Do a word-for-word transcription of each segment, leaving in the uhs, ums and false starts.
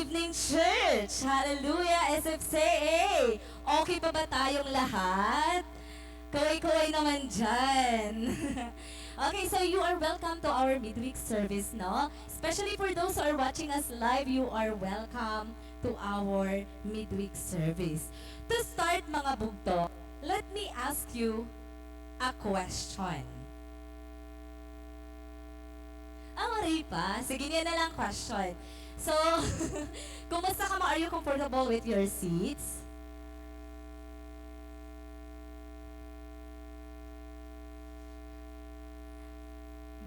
Evening, church! Hallelujah, S F C A! Okay pa ba tayong lahat? Kaway-kaway naman dyan. Okay, so you are welcome to our midweek service, no? Especially for those who are watching us live, you are welcome to our midweek service. To start, mga bugto, let me ask you a question. Ah, waray pa. Sige, niyan na lang question. So, kumusta kamo? Are you comfortable with your seats?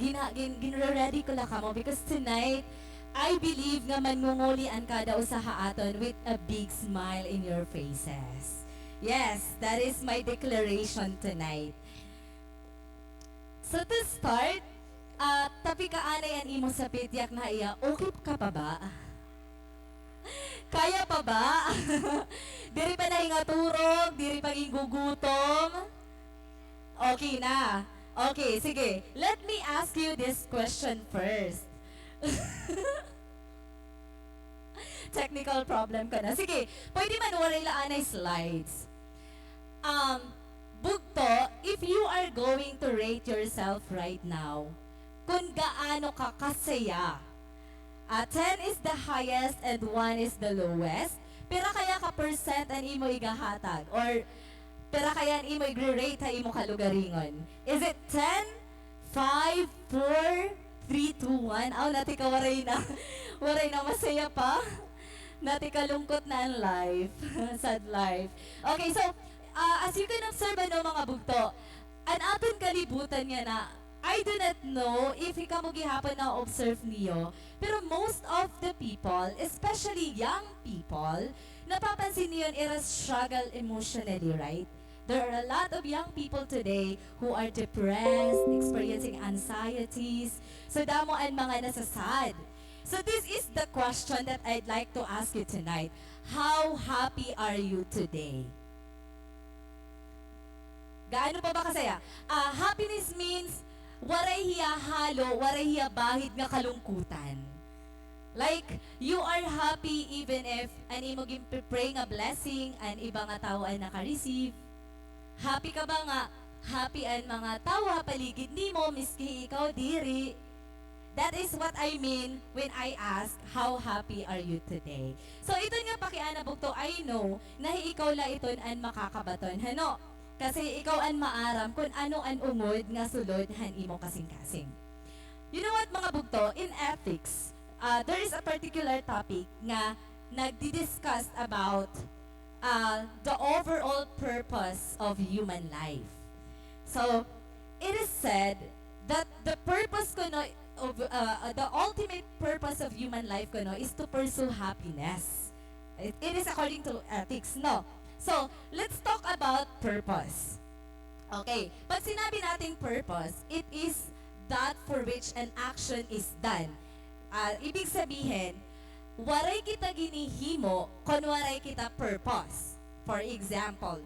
Gina-, gin-, ginre-ready ko la kamo because tonight, I believe nga mangunguli an kada usa ha aton with a big smile in your faces. Yes, that is my declaration tonight. So to start, ah, tapika anay an imo sapit, yakan ha iya, okay ka pa ba? Kaya pa ba? Diri pa nahingaturog, diri pa gingugutom? Okay na. Okay, sige. Let me ask you this question first. Technical problem ka na. Sige, pwede man waray la anay slides. Um, bugto, if you are going to rate yourself right now, kun gaano ka kasaya, ah, ten is the highest and one is the lowest, pira kaya ka percent an imo igahatag? Or pira kaya an imo igre-rate ha imo kalugaringon? Is it ten, five, four, three, two, one? Aw, natika waray na. Waray na, masaya pa. Natika lungkot na an life. Sad life. Okay, so, ah, as you can observe, ano, mga bugto, an aton kalibutan yana, I do not know if kamo gihapon na-observe niyo, pero most of the people, especially young people, napapansin niyo an ira struggle emotionally, right? There are a lot of young people today who are depressed, experiencing anxieties. So, damo an mga nasa-sad. So, this is the question that I'd like to ask you tonight. How happy are you today? Gaano pa ba kasaya? Ah, happiness means waray hiya halo, waray hiya bahid nga kalungkutan. Like, you are happy even if an imo ginpe-pray nga blessing, an iba nga tawo an naka-receive. Happy ka ba nga happy an mga tawo ha paligid nimo, miski ikaw diri? That is what I mean when I ask, "How happy are you today?" So, iton nga pakiana, bugto, I know na hi ikaw la iton an makakabaton, hano? Kasi ikaw an maaram kun ano an ungod nga sulod han imo kasingkasing. You know what, mga bugto? In ethics, ah, there is a particular topic nga nagdi-discuss about, ah, the overall purpose of human life. So, it is said that the purpose kuno of, ah, the ultimate purpose of human life kuno is to pursue happiness. It, it is according to ethics, no? So, let's talk about purpose. Okay, pag sinabi nating purpose, it is that for which an action is done. Ah, ibig sabihin, waray kita ginhihimo kon waray kita purpose. For example,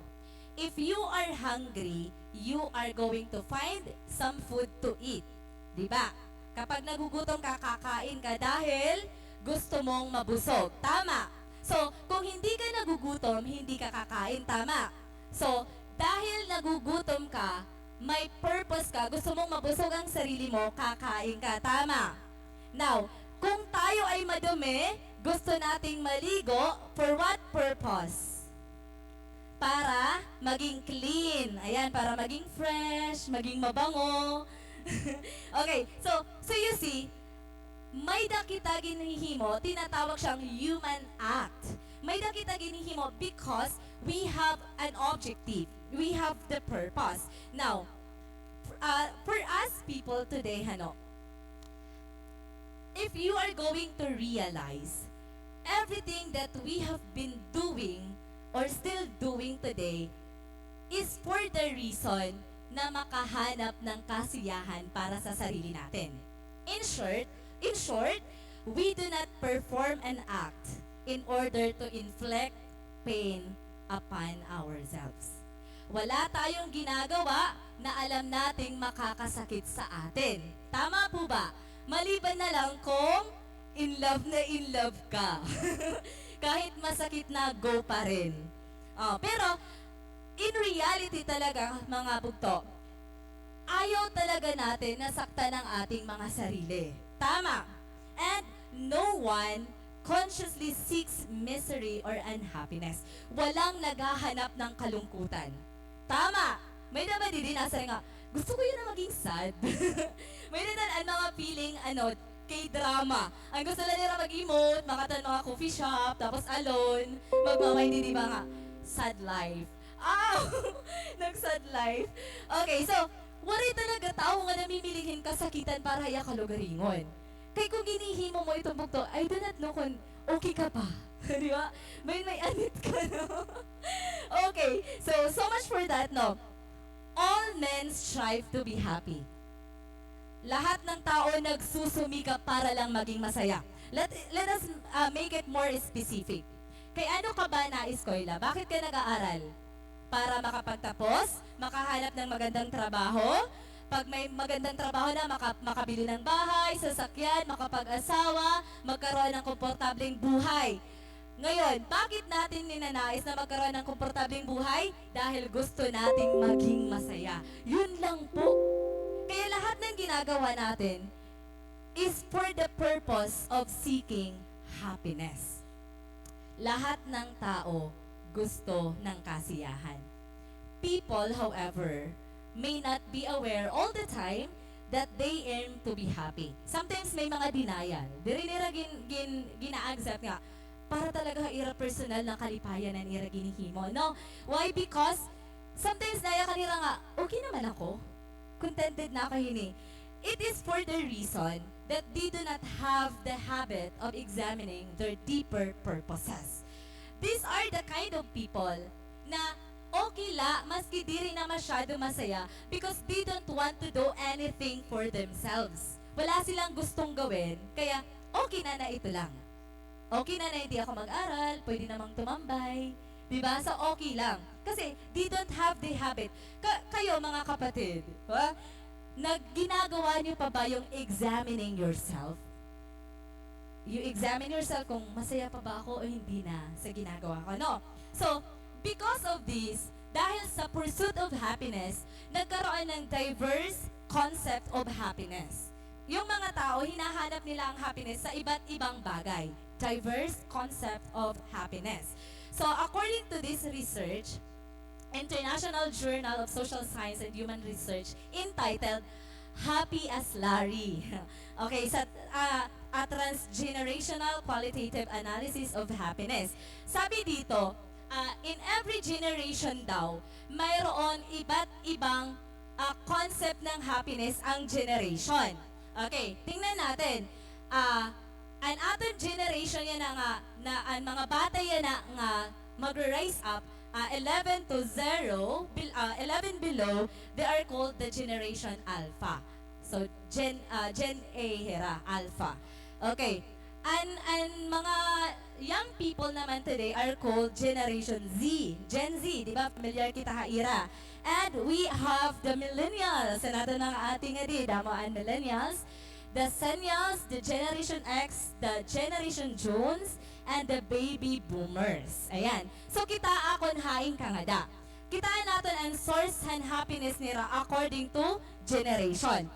if you are hungry, you are going to find some food to eat. Di ba? Kapag nagugutom ka, kakain ka dahil gusto mong mabusog. Tama. So, kung hindi ka nagugutom, hindi ka kakain. Tama. So, dahil nagugutom ka, may purpose ka, gusto mong mabusog ang sarili mo, kakain ka. Tama. Now, kung tayo ay madumi, gusto nating maligo, for what purpose? Para maging clean. Ayan, para maging fresh, maging mabango. Okay, so, so you see, may-da kita ginhihimo, tinatawag siyang human act. May-da kita ginhihimo because we have an objective. We have the purpose. Now, f-, ah, for us people today, hano, if you are going to realize, everything that we have been doing or still doing today is for the reason na makahanap ng kasiyahan para sa sarili natin. In short, in short, we do not perform an act in order to inflict pain upon ourselves. Wala tayong ginagawa na alam nating makakasakit sa atin. Tama po ba? Maliban na lang kung In love na in love ka. Kahit masakit na, go pa rin. Oh, pero, in reality talaga, mga bugto, ayaw talaga natin na saktan ang ating mga sarili. Tama. And no one consciously seeks misery or unhappiness. Walang naghahanap ng kalungkutan. Tama. May-ada ba didi nasiring nga, "Gusto ko yana maging sad." May-ada an mga feeling, ano, K-drama. An gusto la nira mag-emote, makadto han mga coffee shop, tapos alone, magmamay didi ba nga, sad life. Ah! Nag-sad life. Okay, so, waray talaga tawo nga namimiling hin kasakitan para ha iya kalugaringon. Kay kon ginhihimo mo iton bugto, I do not know kon okay ka pa. Di ba? May, may anit ka, no? Okay, so, so much for that, no? All men strive to be happy. Lahat ng tao nagsusumikap para lang maging masaya. Let, let us, ah, make it more specific. Kay ano ka ba naeskwela? Bakit ka nag-aaral? Para makapagtapos, makahanap ng magandang trabaho. Pag may magandang trabaho na, maka-, makabili ng bahay, sasakyan, makapag-asawa, magkaroon ng komportableng buhay. Ngayon, bakit natin ninanais na magkaroon ng komportableng buhay? Dahil gusto nating maging masaya. Yun lang po. Kaya lahat ng ginagawa natin is for the purpose of seeking happiness. Lahat ng tao gusto ng kasiyahan. People, however, may not be aware all the time that they aim to be happy. Sometimes may mga denial. Diri nira gin-, gin-, gina-accept nga para talaga ha ira personal na kalipayan an ira ginhihimo, no? Why? Because sometimes naya kanira nga, "Okay naman ako. Contented na ako hini." It is for the reason that they do not have the habit of examining their deeper purposes. These are the kind of people na okay la, maski diri na masyado masaya, because they don't want to do anything for themselves. Wala silang gustong gawin, kaya okay na na ito lang. Okay na na hindi ako mag-aral, pwede namang tumambay. Di ba? So, okay lang. Kasi, they don't have the habit. Ka-, kayo, mga kapatid, ha? Nag-, ginagawa niyo pa ba yung examining yourself? You examine yourself kung masaya pa ba ako o hindi na sa ginagawa ko, no? So, because of this, dahil sa pursuit of happiness, nagkaroon ng diverse concept of happiness. Yung mga tao, hinahanap nila ang happiness sa iba't ibang bagay. Diverse concept of happiness. So, according to this research, International Journal of Social Science and Human Research, entitled Happy as Larry. Okay, sa, ah, a transgenerational qualitative analysis of happiness. Sabi dito, ah, in every generation daw, mayroon iba't ibang ah, concept ng happiness ang generation. Okay, tingnan natin. Ah, an aton generation yana nga, na an mga bata yana nga magre-rise up, ah, eleven to zero, bil-, ah, eleven below, they are called the generation alpha. So, Gen, ah, Gen A hira, alpha. Okay. An, an mga young people naman today are called Generation Z, Gen Z, di ba? Familiar kita ha ira. And we have the millennials. An aton mga ate ngadi, damo an millennials, the senials, the Generation X, the Generation Jones, and the baby boomers. Ayan. So, kitaa kon hain ka ngada. Kitaa naton an source han happiness nira according to generation.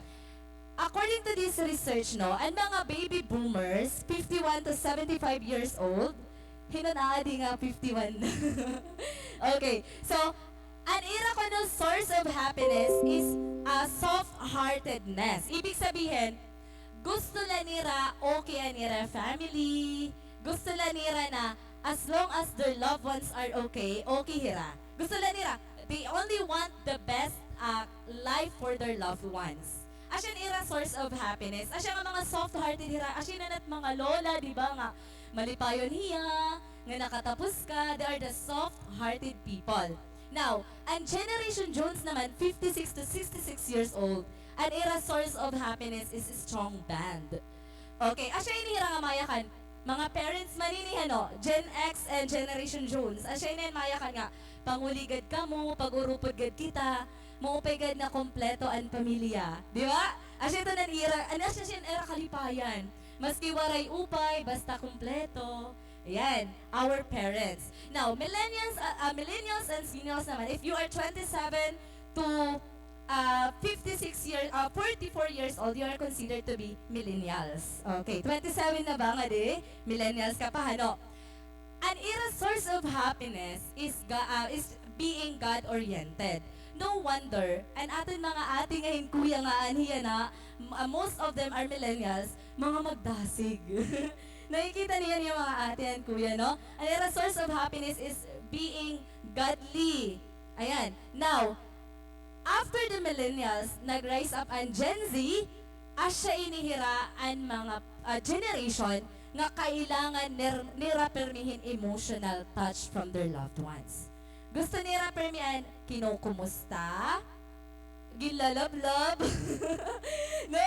According to this research, no, an mga baby boomers, fifty-one to seventy-five years old, hin-o an aadi nga fifty-one? Okay, so, an ira kuno source of happiness is, ah, soft-heartedness. Ibig sabihin, gusto la nira okay an ira family, gusto la nira na as long as their loved ones are okay, okay hira. Gusto la nira, they only want the best, ah, life for their loved ones. Asya an ira source of happiness. Asya nga mga soft-hearted hira, asya na nat mga lola, di ba, nga malipayon hiya, nga nakatapos ka, they are the soft-hearted people. Now, an Generation Jones naman, fifty-six to sixty-six years old, an ira source of happiness is strong bond. Okay, asya ini hira nga mayakan, mga parents man ini, ano, Gen X and Generation Jones. Asya ini an mayakan nga, panguli gad kamo, pag-urupod gad kita, maupay gad na kompleto an pamilya. Di ba? Asya ito nan ira, ano, asya siya an ira kalipayan. Maski waray upay, basta kumpleto. Ayan, our parents. Now, millennials, ah, ah, millennials and seniors naman, if you are twenty-seven to, ah, fifty-six years, ah, forty-four years old, you are considered to be millennials. Okay, twenty-seven na ba nga di? Millennials ka pa, hano? An ira source of happiness is ga-, ah, is being God-oriented. No wonder, an aton mga ate ngan kuya nga anhi yana, m-, ah, most of them are millennials, mga magdasig. Nakikita niyo yana mga ate ngan kuya, no? An ira source of happiness is being godly. Ayan. Now, after the millennials, nag-rise up an Gen Z, asya ini hira an mga, ah, generation nga kailangan nir-, nira pirmi hin emotional touch from their loved ones. Gusto nira pirmi an kinukumusta, ginlalablab. No?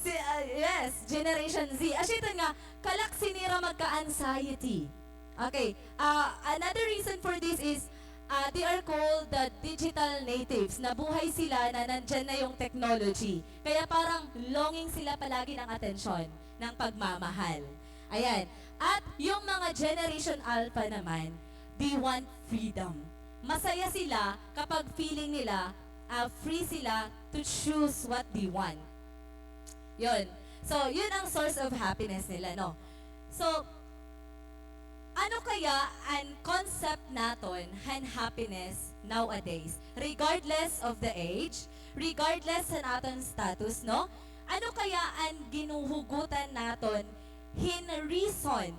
Si, ah, yes, Generation Z. Asya iton nga, kalaksi nira magka-anxiety. Okay. Ah, another reason for this is, ah, they are called the digital natives. Nabuhay sila na nandiyan na yung technology. Kaya parang longing sila palagi ng atensyon, ng pagmamahal. Ayan. At yung mga Generation Alpha naman, they want freedom. Masaya sila kapag feeling nila, ah, free sila to choose what they want. Yun. So, yun ang source of happiness nila, no? So, ano kaya an concept naton han happiness nowadays? Regardless of the age, regardless han aton status, no? Ano kaya an ginuhugutan naton hin reason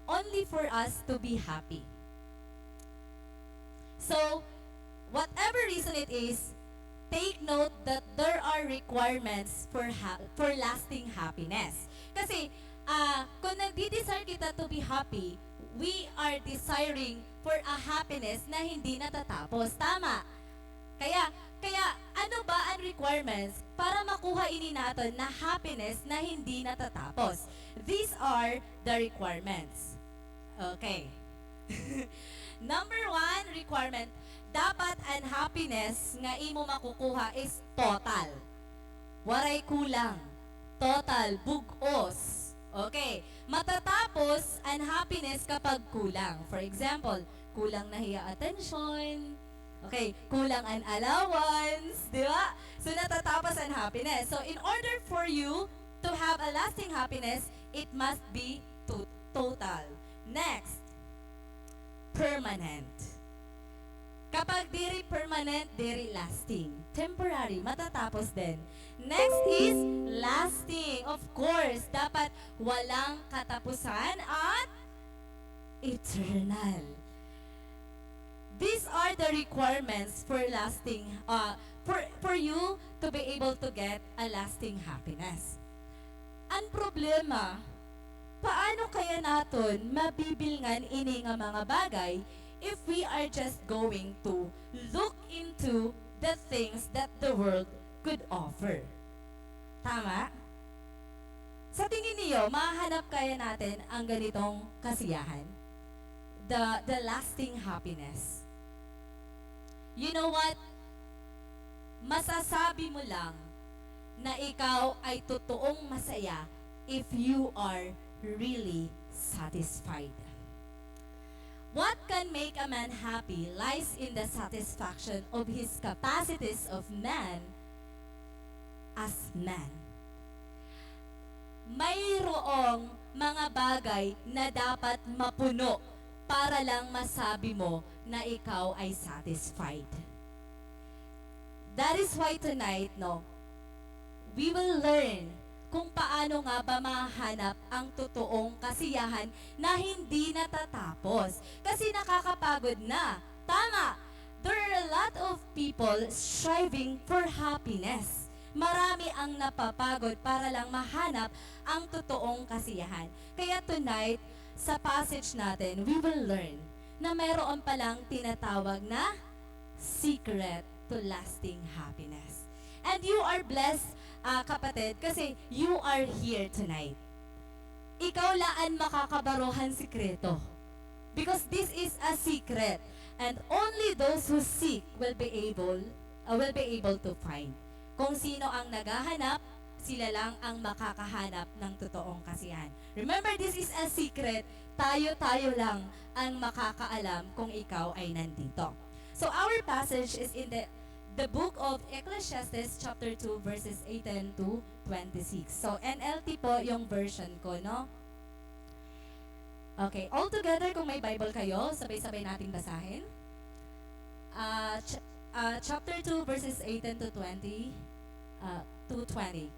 only for us to be happy? So, whatever reason it is, take note that there are requirements for ha-, for lasting happiness. Kasi, ah, kung nagdi-desire kita to be happy, we are desiring for a happiness na hindi natatapos. Tama? Kaya, kaya, ano ba an requirements para makuha ini naton na happiness na hindi natatapos? These are the requirements. Okay. Number one requirement, dapat an happiness nga imo makukuha is total. Waray kulang. Total, bug-os. Okay. Matatapos an happiness kapag kulang. For example, kulang na hiya atensyon. Okay, kulang an allowance, di ba? So, natatapos an happiness. So, in order for you to have a lasting happiness, it must be to-, total. Next, permanent. Kapag diri permanent, diri lasting. Temporary, matatapos din. Next is lasting. Of course, dapat walang katapusan at eternal. These are the requirements for lasting, uh, for, for you to be able to get a lasting happiness. An problema, paano kaya naton mabibilngan ini nga mga bagay if we are just going to look into the things that the world could offer? Tama? Sa tingin niyo, mahahanap kaya natin ang ganitong kasiyahan? The, the lasting happiness. You know what? Masasabi mo lang na ikaw ay totoong masaya if you are really satisfied. What can make a man happy lies in the satisfaction of his capacities of man as man. Mayroong mga bagay na dapat mapuno para lang masabi mo na ikaw ay satisfied. That is why tonight, no, we will learn kung paano nga ba mahanap ang totoong kasiyahan na hindi natatapos. Kasi nakakapagod na. Tama, there are a lot of people striving for happiness. Marami ang napapagod para lang mahanap ang totoong kasiyahan. Kaya tonight, sa passage natin, we will learn na mayroon palang tinatawag na secret to lasting happiness. And you are blessed, ah, kapatid, kasi you are here tonight. Ikaw la an makakabaro han sikreto. Because this is a secret. And only those who seek will be able, uh, will be able to find. Kung sino ang naghahanap, Sila lang ang makakahanap ng totoong kasiyahan. Remember, this is a secret. Tayo-tayo lang ang makakaalam kung ikaw ay nandito. So our passage is in the the book of Ecclesiastes chapter two verses eighteen to twenty-six. So N L T po yung version ko, no? Okay, all together kung may Bible kayo, sabay-sabay nating basahin. Ah, ch- ah, chapter two, verses eighteen to twenty, ah, to twenty.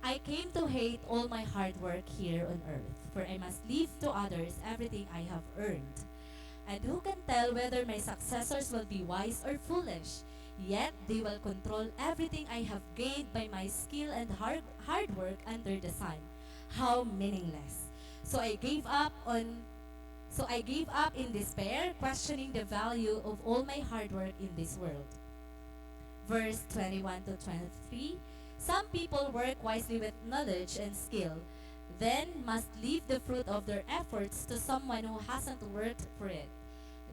"I came to hate all my hard work here on earth, for I must leave to others everything I have earned. And who can tell whether my successors will be wise or foolish? Yet they will control everything I have gained by my skill and hard, hard work under the sun. How meaningless." So I gave up on So I gave up in despair, questioning the value of all my hard work in this world. Verse twenty-one to twenty-three. "Some people work wisely with knowledge and skill, then must leave the fruit of their efforts to someone who hasn't worked for it.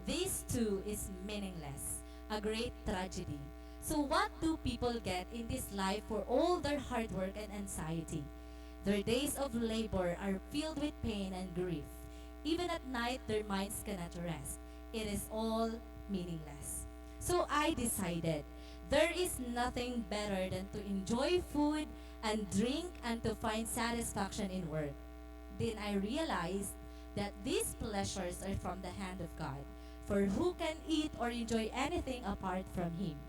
This too is meaningless, a great tragedy. So what do people get in this life for all their hard work and anxiety? Their days of labor are filled with pain and grief. Even at night, their minds cannot rest. It is all meaningless." So I decided there is nothing better than to enjoy food and drink and to find satisfaction in work. Then I realized that these pleasures are from the hand of God. For who can eat or enjoy anything apart from Him?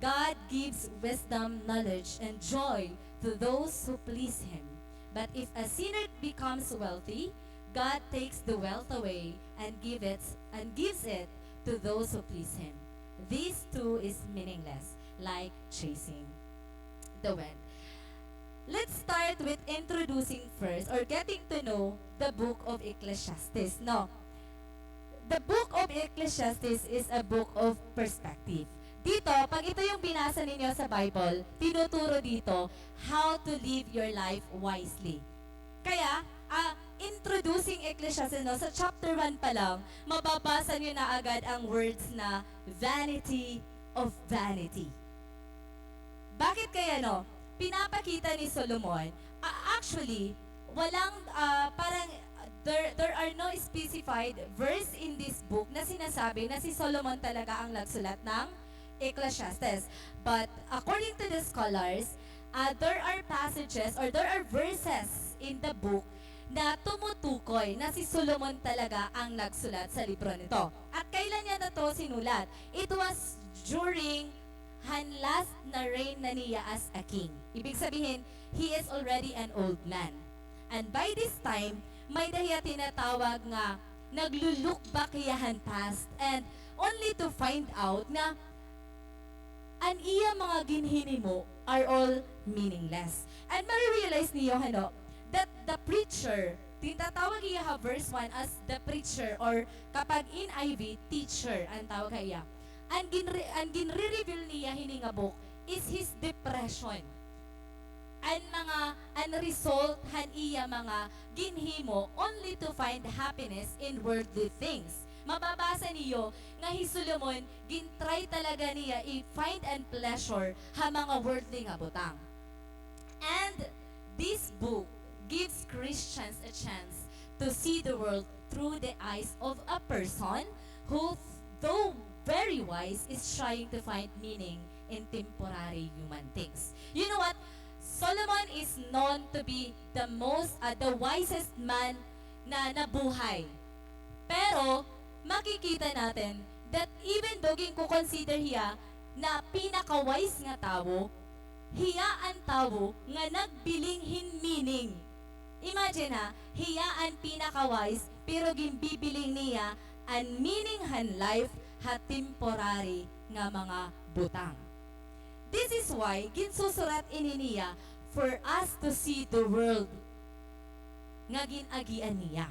God gives wisdom, knowledge, and joy to those who please Him. But if a sinner becomes wealthy, God takes the wealth away and give it and gives it to those who please Him. This too is meaningless, like chasing the wind. Let's start with introducing first or getting to know the book of Ecclesiastes, no? The book of Ecclesiastes is a book of perspective. Dito, pag ito yung binasa ninyo sa Bible, tinuturo dito how to live your life wisely. Kaya, ah, introducing Ecclesiastes, no, sa chapter one pa lang, mababasa niyo na agad ang words na vanity of vanity. Bakit kaya, no? Pinapakita ni Solomon, ah, actually, walang, ah, parang, there, there are no specified verse in this book na sinasabi na si Solomon talaga ang nagsulat ng Ecclesiastes. But according to the scholars, ah, there are passages or there are verses in the book na tumutukoy na si Solomon talaga ang nagsulat sa libro nito. At kailan niya na 'to sinulat? It was during han last na reign na niya as a king. Ibig sabihin, he is already an old man. And by this time, may-ada hiya tinatawag nga naglu-look back hiya han past and only to find out nga an iya mga ginhinimo are all meaningless. And ma-realize niyo, hano, that the preacher, tinatawag hiya ha verse one as the preacher, or kapag N I V, teacher an tawag ha iya. An ginre-, an ginre-reveal niya hini nga book is his depression. An mga, an result han iya mga ginhimo only to find happiness in worldly things. Mababasa niyo nga hi Solomon, gin-try talaga niya i-find an pleasure ha mga worldly nga butang. And this book gives Christians a chance to see the world through the eyes of a person who, though very wise, is trying to find meaning in temporary human things. You know what? Solomon is known to be the most, ah, the wisest man na nabuhay. Pero, makikita natin that even though ginko-consider hiya na pinaka-wise nga tawo, hiya an tawo nga nagbiling hin meaning. Imagine ha, hiya an pinaka-wise, pero ginbibiling niya an meaning han life ha temporary nga mga butang. This is why ginsusurat ini niya for us to see the world nga gin-agian niya.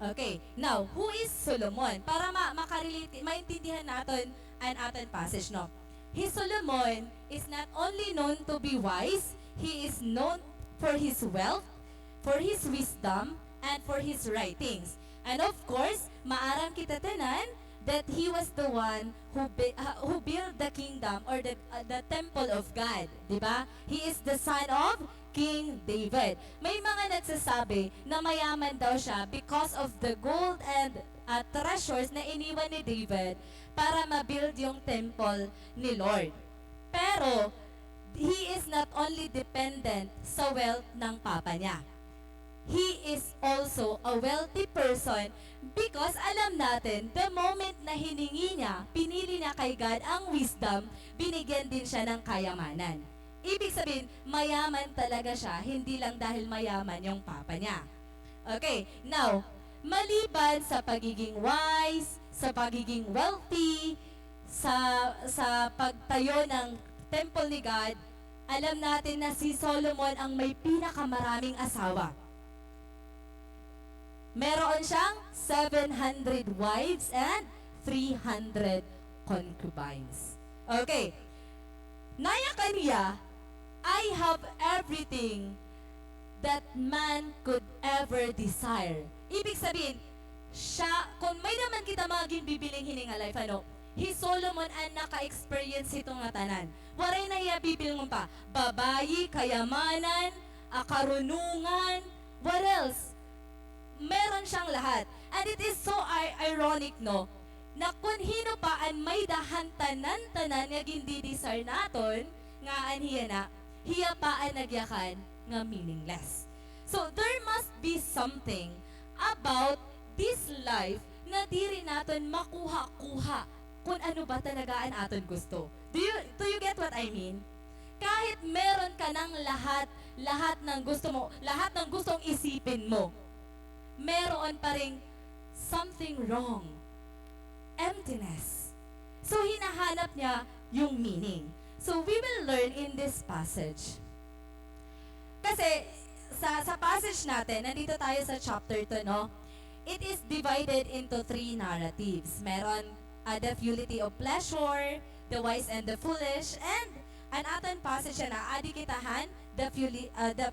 Okay, now, who is Solomon? Para ma-, makarelate, maintindihan naton an aton passage, no? Hi Solomon is not only known to be wise, he is known for his wealth, for his wisdom, and for his writings. And of course, maaram kita tanan that he was the one who bi-, ah, who built the kingdom or the, ah, the temple of God, di ba? He is the son of King David. May mga nagsasabi na mayaman daw siya because of the gold and, ah, treasures na iniwan ni David para ma-build yung temple ni Lord. Pero, he is not only dependent sa wealth ng papa niya. He is also a wealthy person because alam natin, the moment na hiningi niya, pinili niya kay God ang wisdom, binigyan din siya ng kayamanan. Ibig sabihin, mayaman talaga siya, hindi lang dahil mayaman yung papa niya. Okay, now, maliban sa pagiging wise, sa pagiging wealthy, sa, sa pagtayo ng temple ni God, alam natin na si Solomon ang may pinakamaraming asawa. Meron siyang seven hundred wives and three hundred concubines. Okay. Nayakan niya, "I have everything that man could ever desire." Ibig sabihin, siya, kung may naman kita mga ginbibiling hini nga life, ano, hi Solomon an naka-experience hito nga tanan. Waray na hiya bibilngon pa. Babayi, kayamanan, ah, karunungan, what else? Meron siyang lahat. And it is so i-, ironic, no, na kun hin-o pa an may-ada han tanan-tanan nga gindi-desire naton, ngaa an hiya na, hiya pa an nagyakan nga meaningless. So, there must be something about this life na diri naton makuha-kuha kun ano ba talaga an aton gusto. Do you, do you get what I mean? Kahit meron ka ng lahat, lahat ng gusto mo, lahat ng gustong isipin mo, meron pa ring something wrong. Emptiness. So, hinahanap niya yung meaning. So, we will learn in this passage. Kasi, sa, sa passage natin, nandito tayo sa chapter two, no? It is divided into three narratives. Meron, ah, the futility of pleasure, the wise and the foolish, and an aton passage na adi kita han the fuli-, ah, the,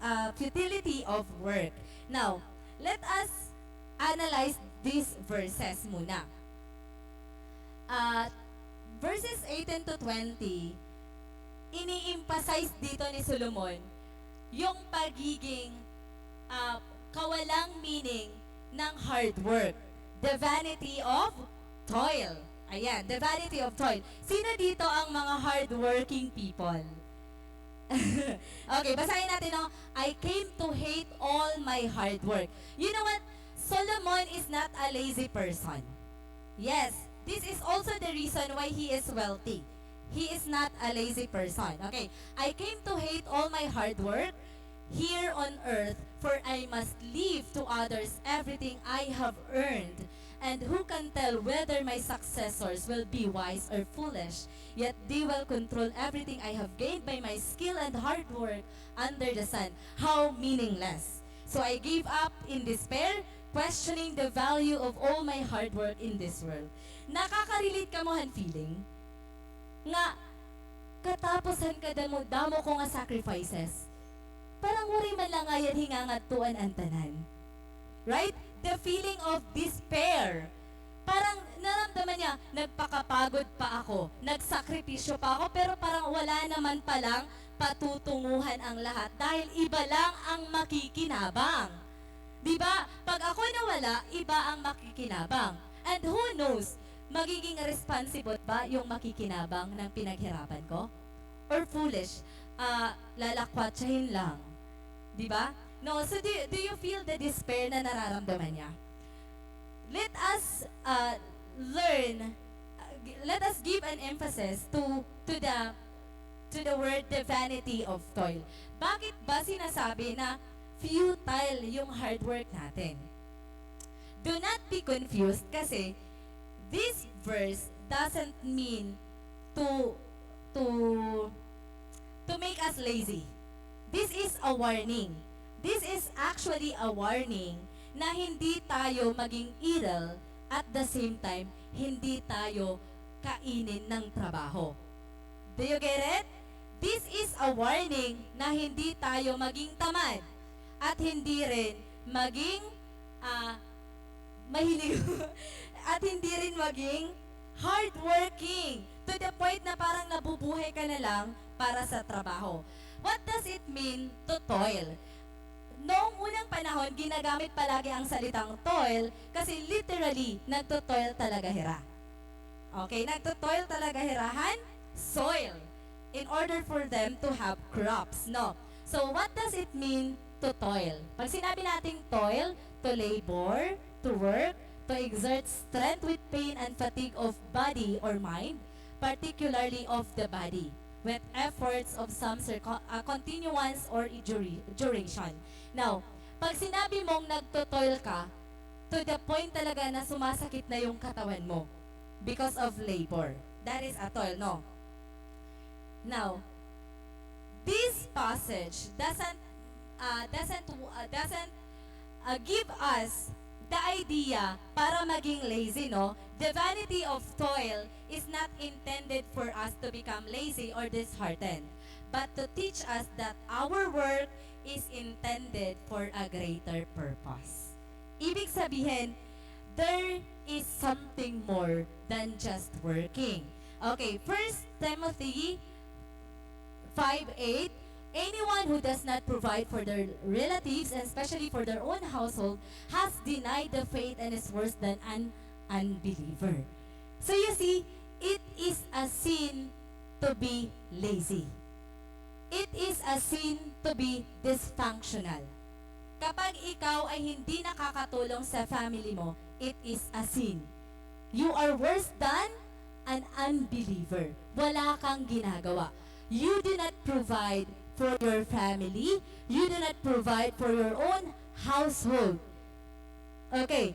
ah, futility of work. Now, let us analyze these verses muna. Ah, verses eighteen to twenty, ini-emphasize dito ni Solomon yung pagiging, ah, kawalang meaning ng hard work. The vanity of toil. Ayan, the vanity of toil. Sino dito ang mga hardworking people? Okay, basahin natin, no? "I came to hate all my hard work." You know what? Solomon is not a lazy person. Yes, this is also the reason why he is wealthy. He is not a lazy person. Okay, "I came to hate all my hard work here on earth, for I must leave to others everything I have earned. And who can tell whether my successors will be wise or foolish? Yet they will control everything I have gained by my skill and hard work under the sun." How meaningless. "So I gave up in despair, questioning the value of all my hard work in this world." Nakaka-relate kamo han feeling nga katapos han kadamo-damo ko nga sacrifices, parang waray man la ngay-an hingangadtuan an tanan. Right? The feeling of despair. Parang naramdaman niya, "Nagpakapagod pa ako, nagsakripisyo pa ako, pero parang wala naman palang patutunguhan ang lahat dahil iba lang ang makikinabang." Di ba? Pag ako nawala, iba ang makikinabang. And who knows, magiging responsible ba yung makikinabang ng pinaghirapan ko? Or foolish, ah, lalakwatsahin lang. Di ba? No, so do, do you feel the despair na nararamdaman niya? Let us, ah, learn, ah, gi-, let us give an emphasis to, to the, to the word, the vanity of toil. Bakit ba sinasabi na futile yung hard work natin? Do not be confused kasi this verse doesn't mean to, to, to make us lazy. This is a warning. This is actually a warning na hindi tayo maging idle, at the same time, hindi tayo kainin ng trabaho. Do you get it? This is a warning na hindi tayo maging tamad at hindi rin maging, ah, mahilig at hindi rin maging hardworking to the point na parang nabubuhay ka na lang para sa trabaho. What does it mean to toil? Noong unang panahon, ginagamit palagi ang salitang toil kasi literally, nagtotoil talaga hira. Okay, nagtotoil talaga hira han soil in order for them to have crops, no? So, what does it mean to toil? Pag sinabi nating toil, to labor, to work, to exert strength with pain and fatigue of body or mind, particularly of the body, with efforts of some circo-, ah, continuance or dura-, duration. Now, pag sinabi mong nagtotoil ka, to the point talaga na sumasakit na yung katawan mo because of labor. That is a toil, no? Now, this passage doesn't, uh, doesn't, uh, doesn't, uh, give us the idea para maging lazy, no? The vanity of toil is not intended for us to become lazy or disheartened, but to teach us that our work is intended for a greater purpose. Ibig sabihin, there is something more than just working. Okay, First Timothy five eight, "Anyone who does not provide for their relatives, and especially for their own household, has denied the faith and is worse than an unbeliever." So you see, it is a sin to be lazy. It is a sin to be dysfunctional. Kapag ikaw ay hindi nakakatulong sa family mo, it is a sin. You are worse than an unbeliever. Wala kang ginagawa. You do not provide for your family. You do not provide for your own household. Okay.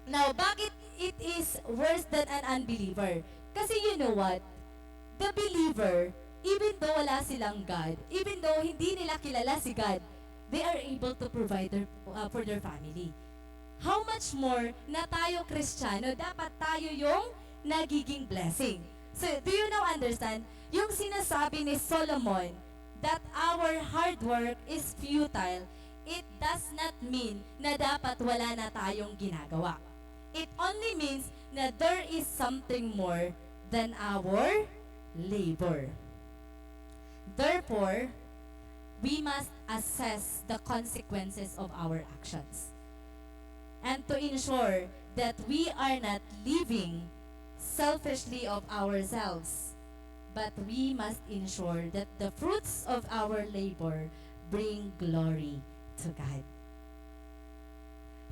Now, bakit it is worse than an unbeliever? Kasi you know what? The believer, even though wala silang God, even though hindi nila kilala si God, they are able to provide their, uh, for their family. How much more na tayo Kristiyano, dapat tayo yung nagiging blessing. So, do you now understand? Yung sinasabi ni Solomon that our hard work is futile, it does not mean na dapat wala na tayong ginagawa. It only means na there is something more than our labor. Therefore, we must assess the consequences of our actions and to ensure that we are not living selfishly of ourselves, but we must ensure that the fruits of our labor bring glory to God.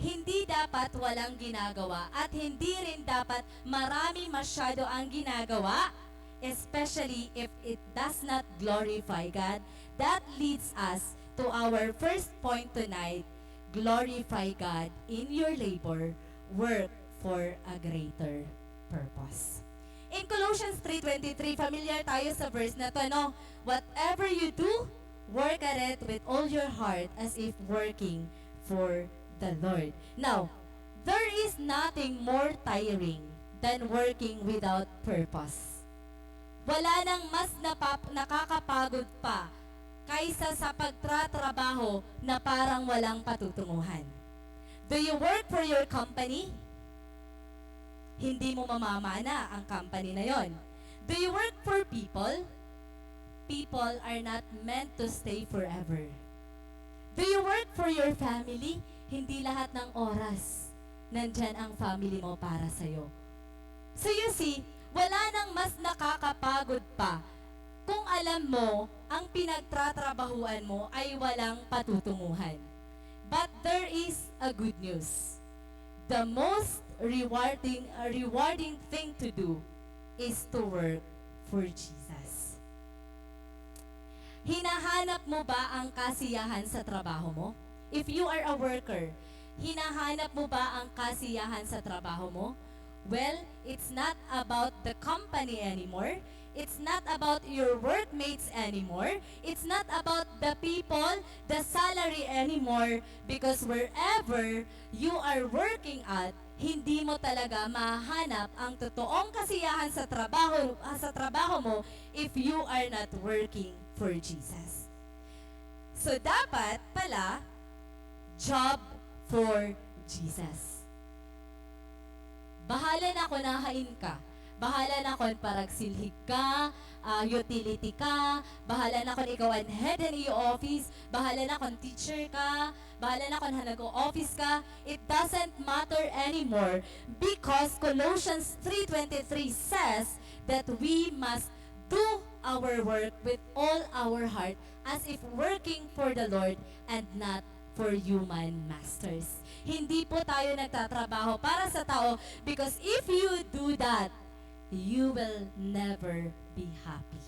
Hindi dapat walang ginagawa at hindi rin dapat marami masyado ang ginagawa, especially if it does not glorify God. That leads us to our first point tonight, glorify God in your labor, work for a greater purpose. In Colossians three twenty-three, familiar tayo sa verse na to, no? "Whatever you do, work at it with all your heart as if working for the Lord." Now, there is nothing more tiring than working without purpose. Wala nang mas napap-, nakakapagod pa kaysa sa pagtratrabaho na parang walang patutunguhan. Do you work for your company? Hindi mo mamamana ang company na yon. Do you work for people? People are not meant to stay forever. Do you work for your family? Hindi lahat ng oras nandiyan ang family mo para sa'yo. So you see, wala nang mas nakakapagod pa kung alam mo ang pinagtratrabahuan mo ay walang patutunguhan. But there is a good news. The most rewarding, rewarding thing to do is to work for Jesus. Hinahanap mo ba ang kasiyahan sa trabaho mo? If you are a worker, hinahanap mo ba ang kasiyahan sa trabaho mo? Well, it's not about the company anymore. It's not about your workmates anymore. It's not about the people, the salary anymore. Because wherever you are working at, hindi mo talaga mahahanap ang totoong kasiyahan sa trabaho, ah, sa trabaho mo if you are not working for Jesus. So, dapat pala, job for Jesus. Bahala na kung nahain ka. Bahala na kon paragsilhig ka, ah, utility ka, bahala na kon ikaw an head han iyo office, bahala na kon teacher ka, bahala na kon ha nag-o-office ka, it doesn't matter anymore because Colossians three twenty-three says that we must do our work with all our heart as if working for the Lord and not for human masters. Hindi po tayo nagtatrabaho para sa tao, because if you do that, you will never be happy.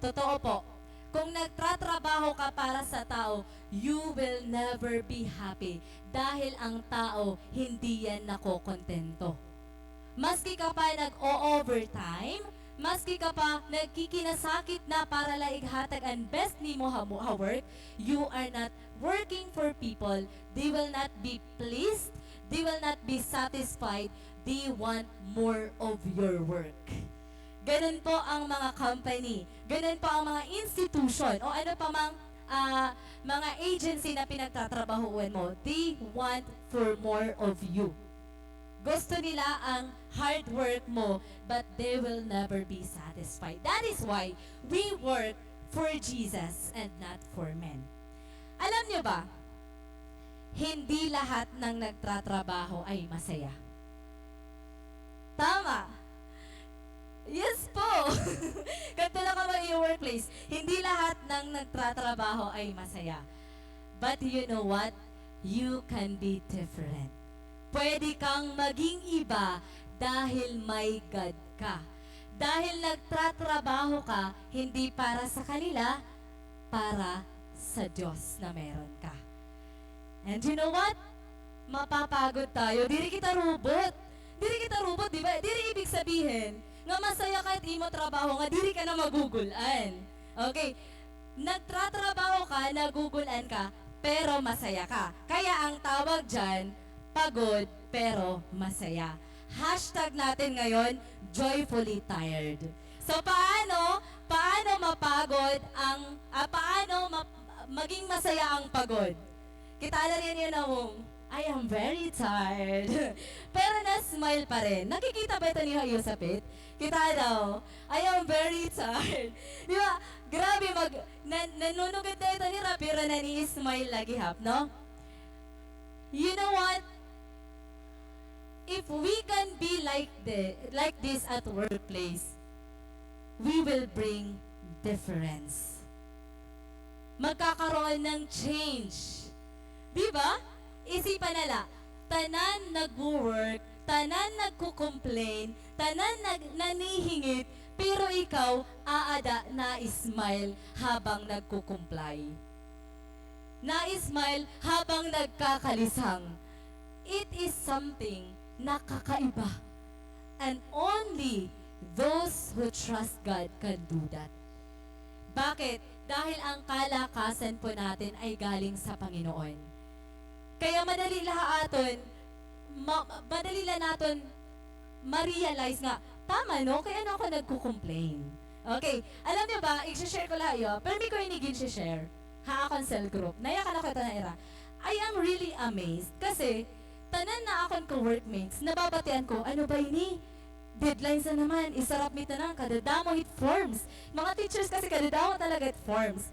Totoo po, kung nagtatrabaho ka para sa tao, you will never be happy dahil ang tao hindi yan nakokontento. Maski ka pa nag-o-overtime, maski ka pa nagkikinasakit na para la ighatag an best nimo ha, ha work, you are not working for people. They will not be pleased. They will not be satisfied. They want more of your work. Ganun po ang mga company. Ganun po ang mga institution o ano pa mang, ah, mga agency na pinagtatrabahuan mo. They want for more of you. Gusto nila ang hard work mo, but they will never be satisfied. That is why we work for Jesus and not for men. Alam niyo ba, hindi lahat ng nagtatrabaho ay masaya. Tama. Yes po. Ganito na ka mag-workplace. Hindi lahat ng nagtatrabaho ay masaya. But you know what? You can be different. Pwede kang maging iba dahil may God ka. Dahil nagtatrabaho ka, hindi para sa kanila, para sa Diyos na meron ka. And you know what? Mapapagod tayo. Diri kita robot. Diri kita robot, di ba? Diri ibig sabihin nga masaya ka it imo trabaho nga diri ka na magugul-an. Okay. Nagtratrabaho ka, nagugul-an ka, pero masaya ka. Kaya ang tawag diyan, pagod pero masaya. Hashtag natin ngayon, joyfully tired. So, paano, paano mapagod ang, ah, paano ma-, maging masaya ang pagod? Kita la niyo, nawong, "I am very tired." Pero na-smile pa rin. Nakikita ba ito niyo ha iyo sapit? Kita daw, "I am very tired." Di ba? Grabe, mag-, na-, nanunugod na ito nira, pero nani-smile la gihap, no? You know what? If we can be like the, like this at workplace, we will bring difference. Magkakaroon ng change. Di ba? Isipan na la, tanan nagwo-work, tanan nagko-complain, tanan nag-, nanihingit, pero ikaw, aada, na-smile habang nagko-comply. Na-smile habang nagkakalisang. It is something na kakaiba. And only those who trust God can do that. Bakit? Dahil ang kalakasan po natin ay galing sa Panginoon. Kaya madali la ha aton, ma-, madali la naton ma-realize nga, "Tama, no? Kay ano ako nagko-complain?" Okay. Alam niyo ba, i-share ko la ha iyo, permi ko ini gin-share ha akon cell group. Nayakan ako ito na ira. I am really amazed kasi tanan na akon ka-workmates, nababatian ko, "Ano ba ini? Deadlines na naman, isarap mi tanan, kadadamo hit forms." Mga teachers kasi kadadamo talaga hit forms.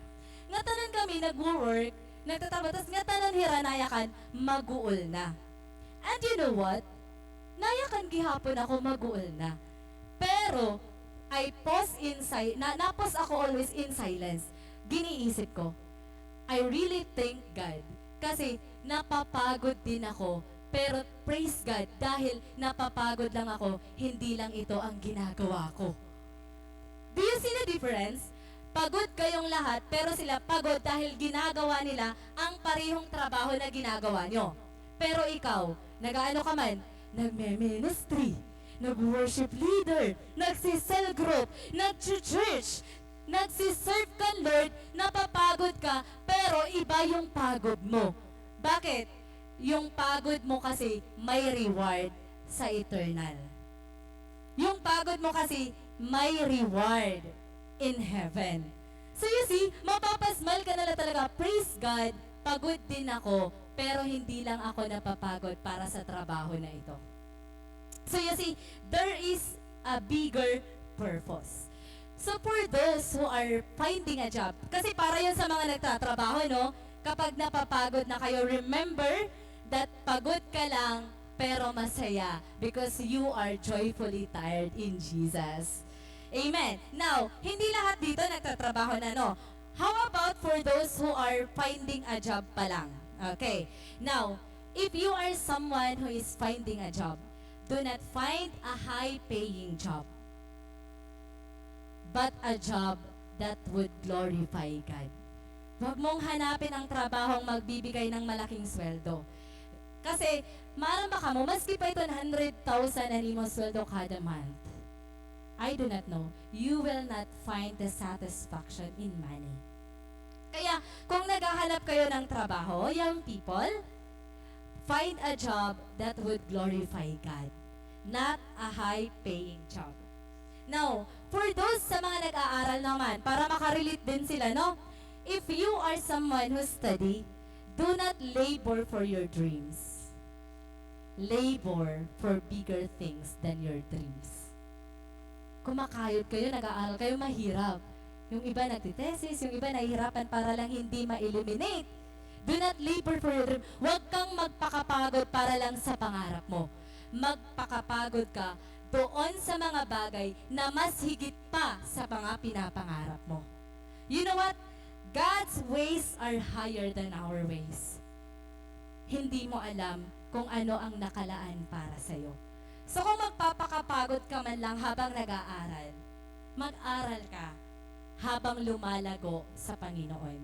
Nga tanan kami nagwo-work, nagtatrabaho, tas nga tanan hira nayakan, maguol na. And you know what? Nayakan gihapon ako maguol na. Pero, I pause in si-, na, na-pause ako always in silence. Giniisip ko, I really thank God. Kasi napapagod din ako. Pero praise God, dahil napapagod lang ako, hindi lang ito ang ginagawa ko. Do you see the difference? Pagod kayong lahat, pero sila pagod dahil ginagawa nila ang parehong trabaho na ginagawa nyo. Pero ikaw, nag-aano ka man, nagme-ministry, nag-worship leader, nagsi-cell group, nagchu-church, nagsi-serve kan Lord, napapagod ka, pero iba yung pagod mo. Bakit? Yung pagod mo kasi may reward sa eternal. Yung pagod mo kasi may reward in heaven. So you see, mapapa-smile ka na la talaga, "Praise God, pagod din ako, pero hindi lang ako napapagod para sa trabaho na ito." So you see, there is, a bigger purpose. So for those who are finding a job, kasi para yun sa mga nagtatrabaho, no? Kapag napapagod na kayo, remember that pagod ka lang, pero masaya because you are joyfully tired in Jesus. Amen. Now, hindi lahat dito nagtatrabaho na, no? How about for those who are finding a job pa lang? Okay. Now, if you are someone who is finding a job, do not find a high-paying job, but a job that would glorify God. Huwag mong hanapin ang trabahong magbibigay ng malaking sweldo. Kasi, maaram ba kamo, maski pa iton hundred thousand an imo sweldo kada month, I do not know, you will not find the satisfaction in money. Kaya, kung naghahanap kayo ng trabaho, young people, find a job that would glorify God, not a high-paying job. Now, for those sa mga nag-aaral naman, para makarelate din sila, no? If you are someone who study, do not labor for your dreams. Labor for bigger things than your dreams. Kumakayod kayo, nag-aaral kayo, mahirap. Yung iba nagtitesis, yung iba nahihirapan para lang hindi ma-eliminate. Do not labor for your dream. Huwag kang magpakapagod para lang sa pangarap mo. Magpakapagod ka doon sa mga bagay na mas higit pa sa mga pinapangarap mo. You know what? God's ways are higher than our ways. Hindi mo alam kung ano ang nakalaan para sa'yo. So kung magpapakapagod ka man lang habang nag-aaral, mag-aral ka habang lumalago sa Panginoon.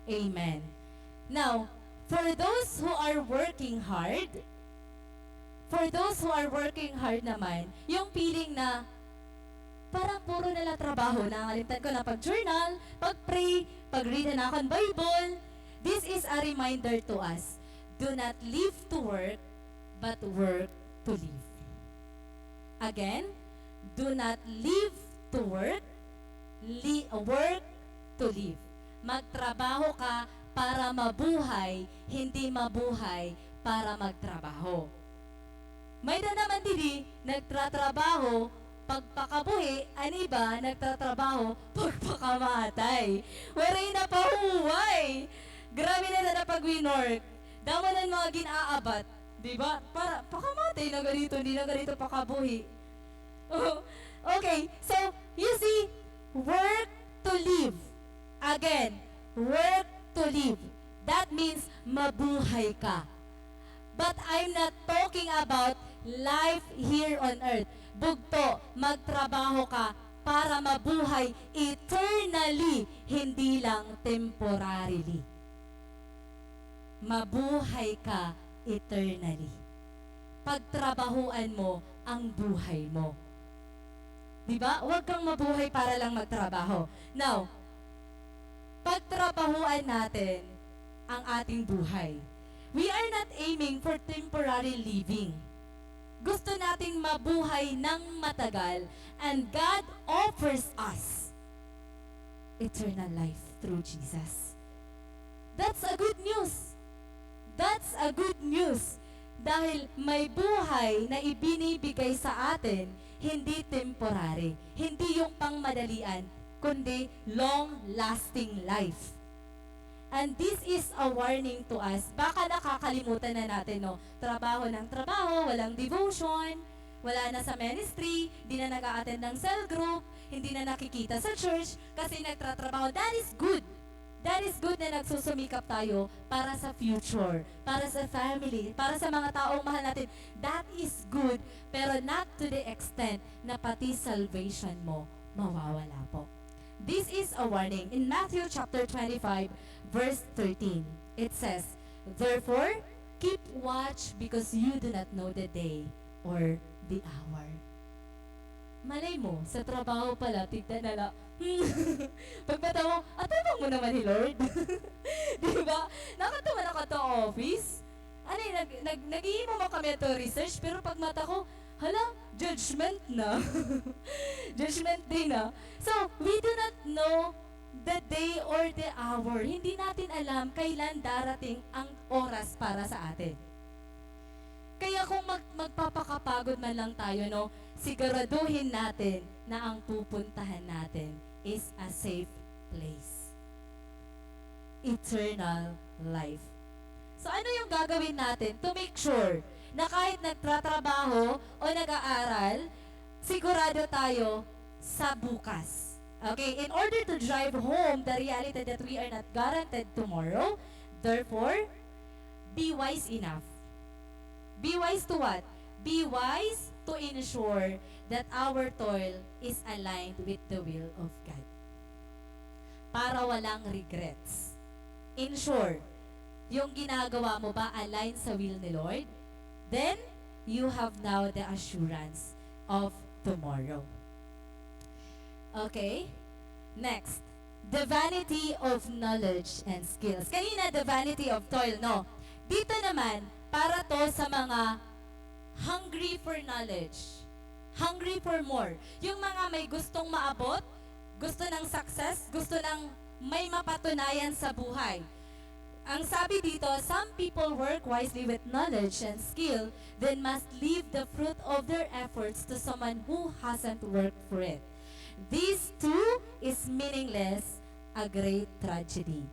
Amen. Now, for those who are working hard, for those who are working hard naman, yung feeling na parang puro na lang trabaho, nangangalimtan ko na pag-journal, pag-pray, pag-read han akon Bible. This is a reminder to us. Do not live to work, but work to live. Again, do not live to work, li-, work to live. Magtrabaho ka para mabuhay, hindi mabuhay para magtrabaho. May-ada naman didi, nagtratrabaho pagpakabuhi, an iba nagtratrabaho pagpakamatay. Waray na pahuway. Grabe na dada pag-winork. Damo na mga gin-aabat, di ba? Para pakamatay na ganito, hindi na ganito pakabuhi. Oh, okay, so, you see, work to live. Again, work to live. That means mabuhay ka. But I'm not talking about life here on earth. Bugto, magtrabaho ka para mabuhay eternally, hindi lang temporarily. Mabuhay ka eternally. Pagtrabahuan mo ang buhay mo. Di ba? Huwag kang mabuhay para lang magtrabaho. Now, pagtrabahuan natin ang ating buhay. We are not aiming for temporary living. Gusto nating mabuhay ng matagal, and God offers us eternal life through Jesus. That's a good news. That's a good news. Dahil may buhay na ibinibigay sa atin, hindi temporary, hindi yung pangmadalian, kundi long-lasting life. And this is a warning to us. Baka nakakalimutan na natin, no? Trabaho ng trabaho, walang devotion, wala na sa ministry, di na nag-a-attend ng cell group, hindi na nakikita sa church, kasi nagtratrabaho. That is good. That is good na nagsusumikap tayo para sa future, para sa family, para sa mga taong mahal natin. That is good, pero not to the extent na pati salvation mo mawawala po. This is a warning. In Matthew chapter twenty-five, verse thirteen, it says, "Therefore, keep watch because you do not know the day or the hour." Malay mo, sa trabaho pala, tigda na la. Pagmata mo, "Atubang mo naman hi Lord." Di ba? Nakadto man ako ha office. Ano eh, nag-, nag-, naghihimo man kami ato research, pero pagmata ko, hala, judgment na. Judgment day na. So, we do not know the day or the hour. Hindi natin alam kailan darating ang oras para sa atin. Kaya kung mag-, magpa- mapakapagod man lang tayo, no, siguraduhin natin na ang pupuntahan natin is a safe place. Eternal life. So, ano yung gagawin natin to make sure na kahit nagtratrabaho o nag-aaral, sigurado tayo sa bukas? Okay, in order to drive home the reality that we are not guaranteed tomorrow, therefore, be wise enough. Be wise to what? Be wise to ensure that our toil is aligned with the will of God. Para walang regrets. Ensure, yung ginagawa mo ba align sa will ni Lord? Then, you have now the assurance of tomorrow. Okay? Next, the vanity of knowledge and skills. Kanina, the vanity of toil, no? Dito naman, para to sa mga hungry for knowledge, hungry for more. Yung mga may gustong maabot, gusto ng success, gusto ng may mapatunayan sa buhay. Ang sabi dito, some people work wisely with knowledge and skill, then must leave the fruit of their efforts to someone who hasn't worked for it. This too is meaningless, a great tragedy.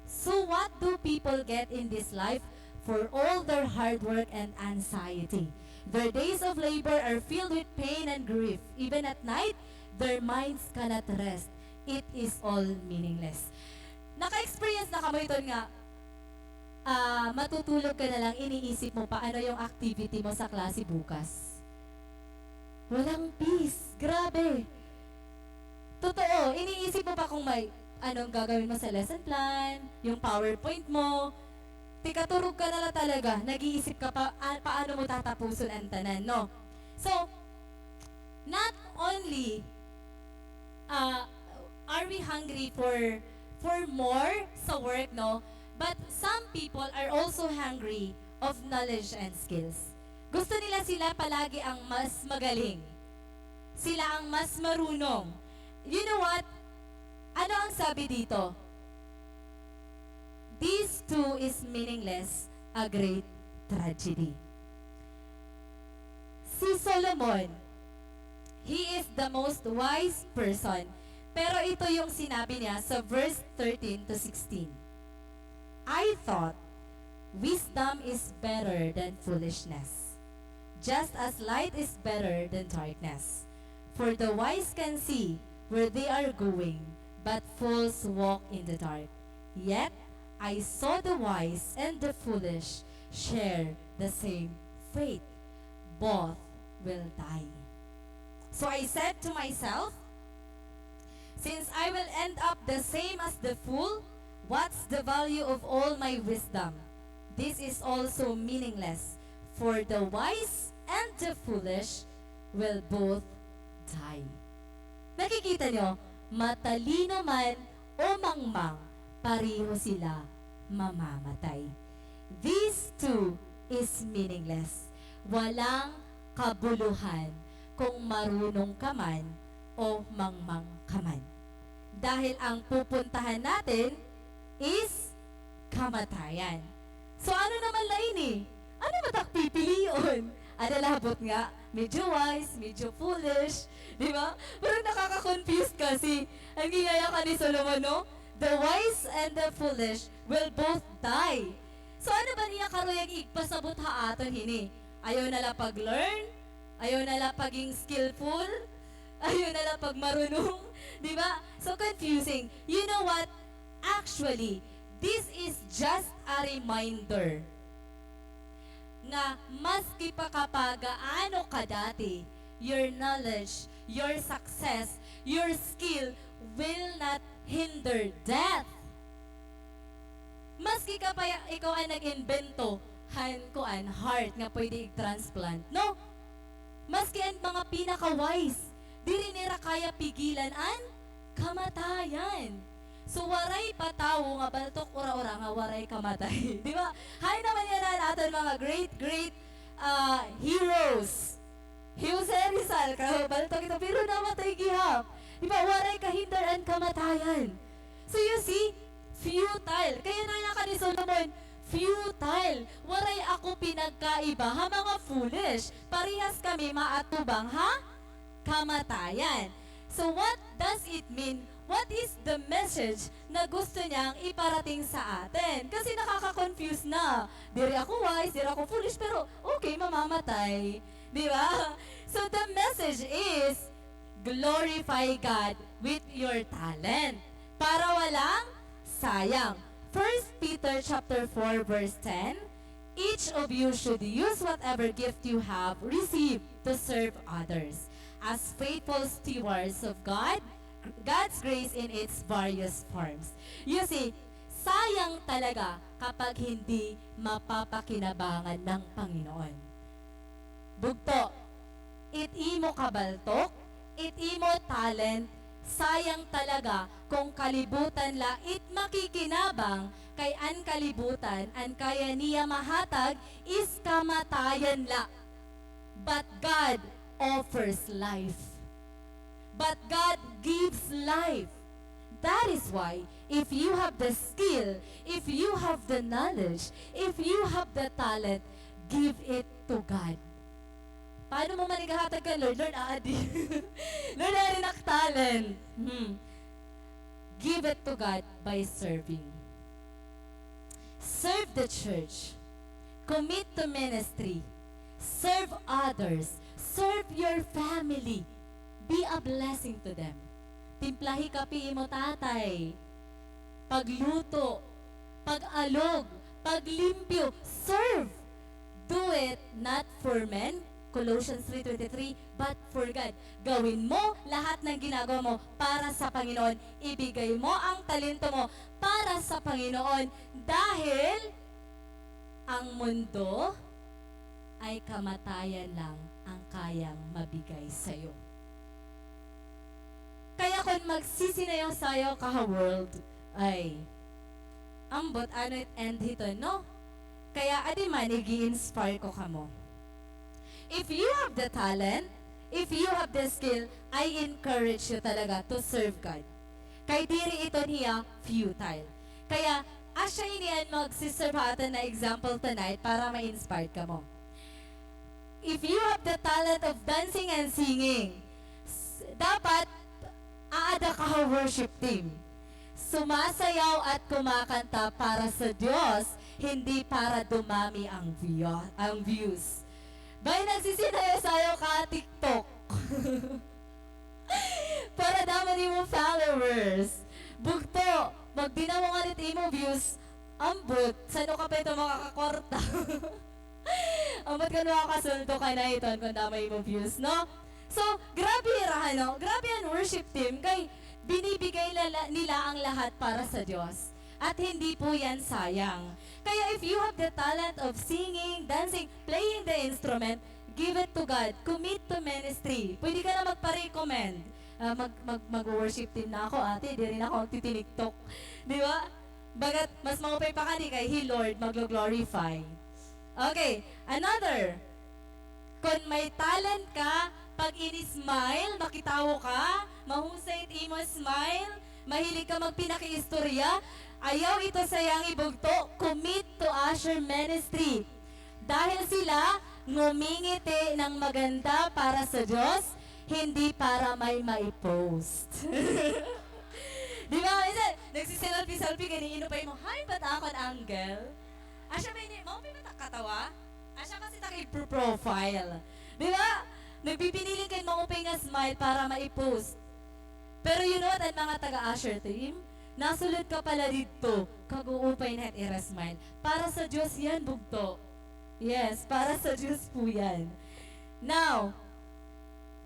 So what do people get in this life for all their hard work and anxiety? Their days of labor are filled with pain and grief. Even at night, their minds cannot rest. It is all meaningless. Naka-experience na kamo iton nga, ah, matutulog ka na lang, iniisip mo pa ano yung activity mo sa klase bukas. Walang peace. Grabe. Totoo, iniisip mo pa kung may anong gagawin mo sa lesson plan, yung PowerPoint mo. Tikaturog ka na lang talaga, nag-iisip ka pa, ah, paano mo tatapuson ang tanan, no? So, not only, ah, are we hungry for, for more sa work, no? But some people are also hungry of knowledge and skills. Gusto nila sila palagi ang mas magaling. Sila ang mas marunong. You know what? Ano ang sabi dito? This too is meaningless, a great tragedy. Si Solomon, he is the most wise person, pero ito yung sinabi niya sa verse thirteen to sixteen. I thought, "Wisdom is better than foolishness, just as light is better than darkness. For the wise can see where they are going, but fools walk in the dark." Yet I saw the wise and the foolish share the same fate. Both will die. So I said to myself, "Since I will end up the same as the fool, what's the value of all my wisdom? This is also meaningless, for the wise and the foolish will both die." Nakikita niyo, matalino man o mangmang, pareho sila mamamatay. This too is meaningless. Walang kabuluhan kung marunong ka man o mangmang ka man. Dahil ang pupuntahan natin is kamatayan. So, ano naman la ini? Ano man it ak pipilion? Ada la habot nga, medyo wise, medyo foolish, di ba? Pero nakaka-confuse kasi. An ginyayakan ni Solomon, no? The wise and the foolish will both die. So, ano ba niya karuyag igpasabot ha aton hini? Ayaw na la pag-learn? Ayaw na la paging skillful? Ayaw na la pagmarunong? Di ba? So confusing. You know what? Actually, this is just a reminder nga maski pa kapagaano ka dati, your knowledge, your success, your skill will not hinder death. Maski ka pa, ikaw an nag-imbento han kuan, heart nga pwede i-transplant, no? Maski an mga pinaka-wise, diri nira kaya pigilan an kamatayan. So, waray pa tawo nga baltok ura-ura nga waray kamatay. Di ba? Hain naman yana an aton mga great, great, ah, heroes. Hi Jose Rizal, kabaltok ito, pero namatay gihap. Di ba, waray kahinder an kamatayan. So you see, futile. Kay nayakan ni Solomon, futile. Waray ako pinagkaiba ha mga foolish. Parehas kami maatubang ha kamatayan. So what does it mean? What is the message na gusto niyang iparating sa atin? Kasi nakaka-confuse na. Diri ako wise, diri ako foolish, pero okay, mamamatay. Di ba? So the message is, glorify God with your talent. Para walang sayang. First Peter chapter four verse ten, "Each of you should use whatever gift you have received to serve others as faithful stewards of God, God's grace in its various forms." You see, sayang talaga kapag hindi mapapakinabangan ng Panginoon. Bugto, it imo kabaltok, it imo talent, sayang talaga kung kalibutan la it makikinabang, kay an kalibutan, an kaya niya mahatag is kamatayan la. But God offers life. But God gives life. That is why, if you have the skill, if you have the knowledge, if you have the talent, give it to God. Paano mo man igahatag kan Lord? Lord, aadi. Lord, aadi an ak talent. Hmm. Give it to God by serving. Serve the church. Commit to ministry. Serve others. Serve your family. Be a blessing to them. Timplahi kape imo tatay. Pagluto. Pag-alog. Paglimpyo. Serve. Do it not for men, Colossians three twenty-three, but for God. Gawin mo lahat ng ginagawa mo para sa Panginoon. Ibigay mo ang talento mo para sa Panginoon dahil ang mundo ay kamatayan lang ang kayang mabigay sa'yo. Kaya kon magsisinayaw-sayaw ka ha world, ay, ambot ano it end hiton, no? Kaya adi man, ig-i-inspire ko kamo. If you have the talent, if you have the skill, I encourage you talaga to serve God. Kay diri iton hiya futile. Kaya, asya ini an magsi-serve ha aton na example tonight para ma-inspire kamo. If you have the talent of dancing and singing, s-, dapat aada ka ha worship team. Sumasayaw at kumakanta para sa Diyos, hindi para dumami ang view-, ang views. Bay, nagsisinayaw-sayaw ka ha TikTok. Para damo nimo followers. Bugto, magdinamo ngani it imo views. Ambot, san-o ka pa ito makakakwarta? Ambot kon makakasuldo ka na hiton kon damo imo views, no? So, grabe hira, ano? Grabe an worship team kay binibigay lala-, nila ang lahat para sa Diyos. At hindi po yan sayang. Kaya if you have the talent of singing, dancing, playing the instrument, give it to God. Commit to ministry. Pwede ka na magpa-recommend. Ah, mag-, mag-, mag-worship team na ako, ate. Diri na ako magtitiniktok. Di ba? Baga't mas maupay pa kadi kay hi Lord maglo-glorify. Okay, another. Kon may talent ka, pag ini-smile, makitawo ka, mahusay it imo smile, mahilig ka magpinakiistorya, ayaw ito sayang, ibugto, commit to usher ministry. Dahil sila ngumingiti ng maganda para sa Diyos, hindi para may mai-post. Di ba? Minsan, nagsiselfie-selfie, ganyan, inupay mo, "Hi, ba't akon angle?" Asya ba ini, maupay ba ta katawa? Asya kasi ta kay pro-, profile. Di ba? Nagpipiniling kay maupay nga smile para mai-post. Pero you know what, an mga taga-usher team, nasulod ka pala didto, kag uupay na it ira smile. Para sa Diyos yan, bugto. Yes, para sa Diyos po yan. Now,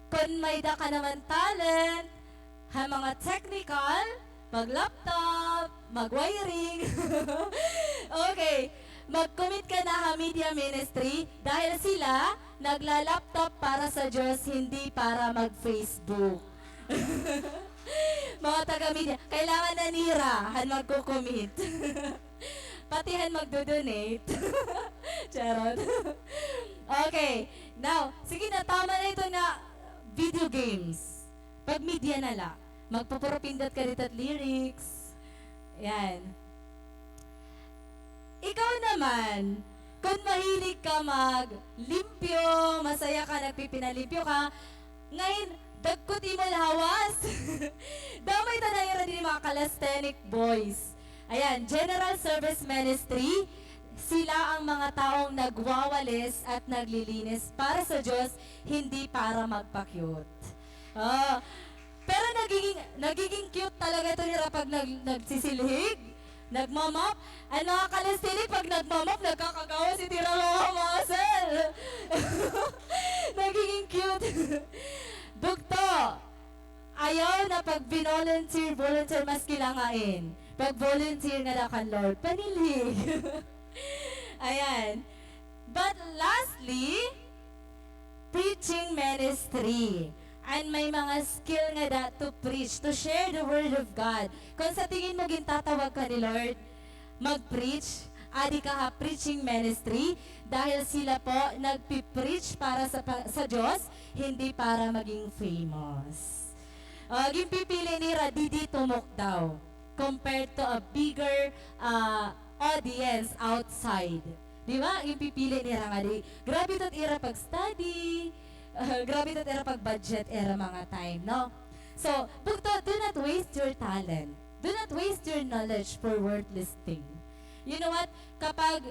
kon may-ada ka naman talent, ha mga technical, mag-laptop, mag-wiring. Okay, mag-commit ka na ha media ministry dahil sila nagla-laptop para sa Diyos, hindi para mag-Facebook. Mga taga-media, kailangan na nira han magko-commit. Pati han magdo-donate. Charot. Okay. Now, sige na, tama na ito nga video games. Pag-media na la. Magpupuro pindot ka dito at lyrics. Yan. Ikaw naman, kon mahilig ka maglimpyo, masaya ka, nagpipinalimpyo ka, ngayon, dagko it imo lawas. Damo it ira didi mga calisthenic boys. Ayan, General Service Ministry, sila ang mga taong nagwawalis at naglilinis para sa Diyos, hindi para magpa-cute. Ah, pero nagiging, nagiging cute talaga ito nira pag nag-, nagsisilhig, nagmo-mop. An mga calisthenic, pag nagmo-mop, nagkakagawas it ira mga muscle. Nagiging cute. Bugto, ayaw na pag-volunteer, volunteer maski la ngain. Pag-volunteer ngada kan Lord, panilhig. Ayan. But lastly, preaching ministry. An may mga skill ngada to preach, to share the word of God. Kon sa tingin mo gintatawag ka ni Lord, mag-preach, adi ka ha preaching ministry, dahil sila po nagpi-preach para sa pa-, sa Diyos, hindi para maging famous. O, ginpipili nira didi tumok daw compared to a bigger, ah, audience outside. Di ba? Ginpipili nira ngadi, grabe ito it ira pag-study, ah, grabe ito it ira pag-budget ira mga time, no? So, bugto, do not waste your talent. Do not waste your knowledge for worthless thing. You know what? Kapag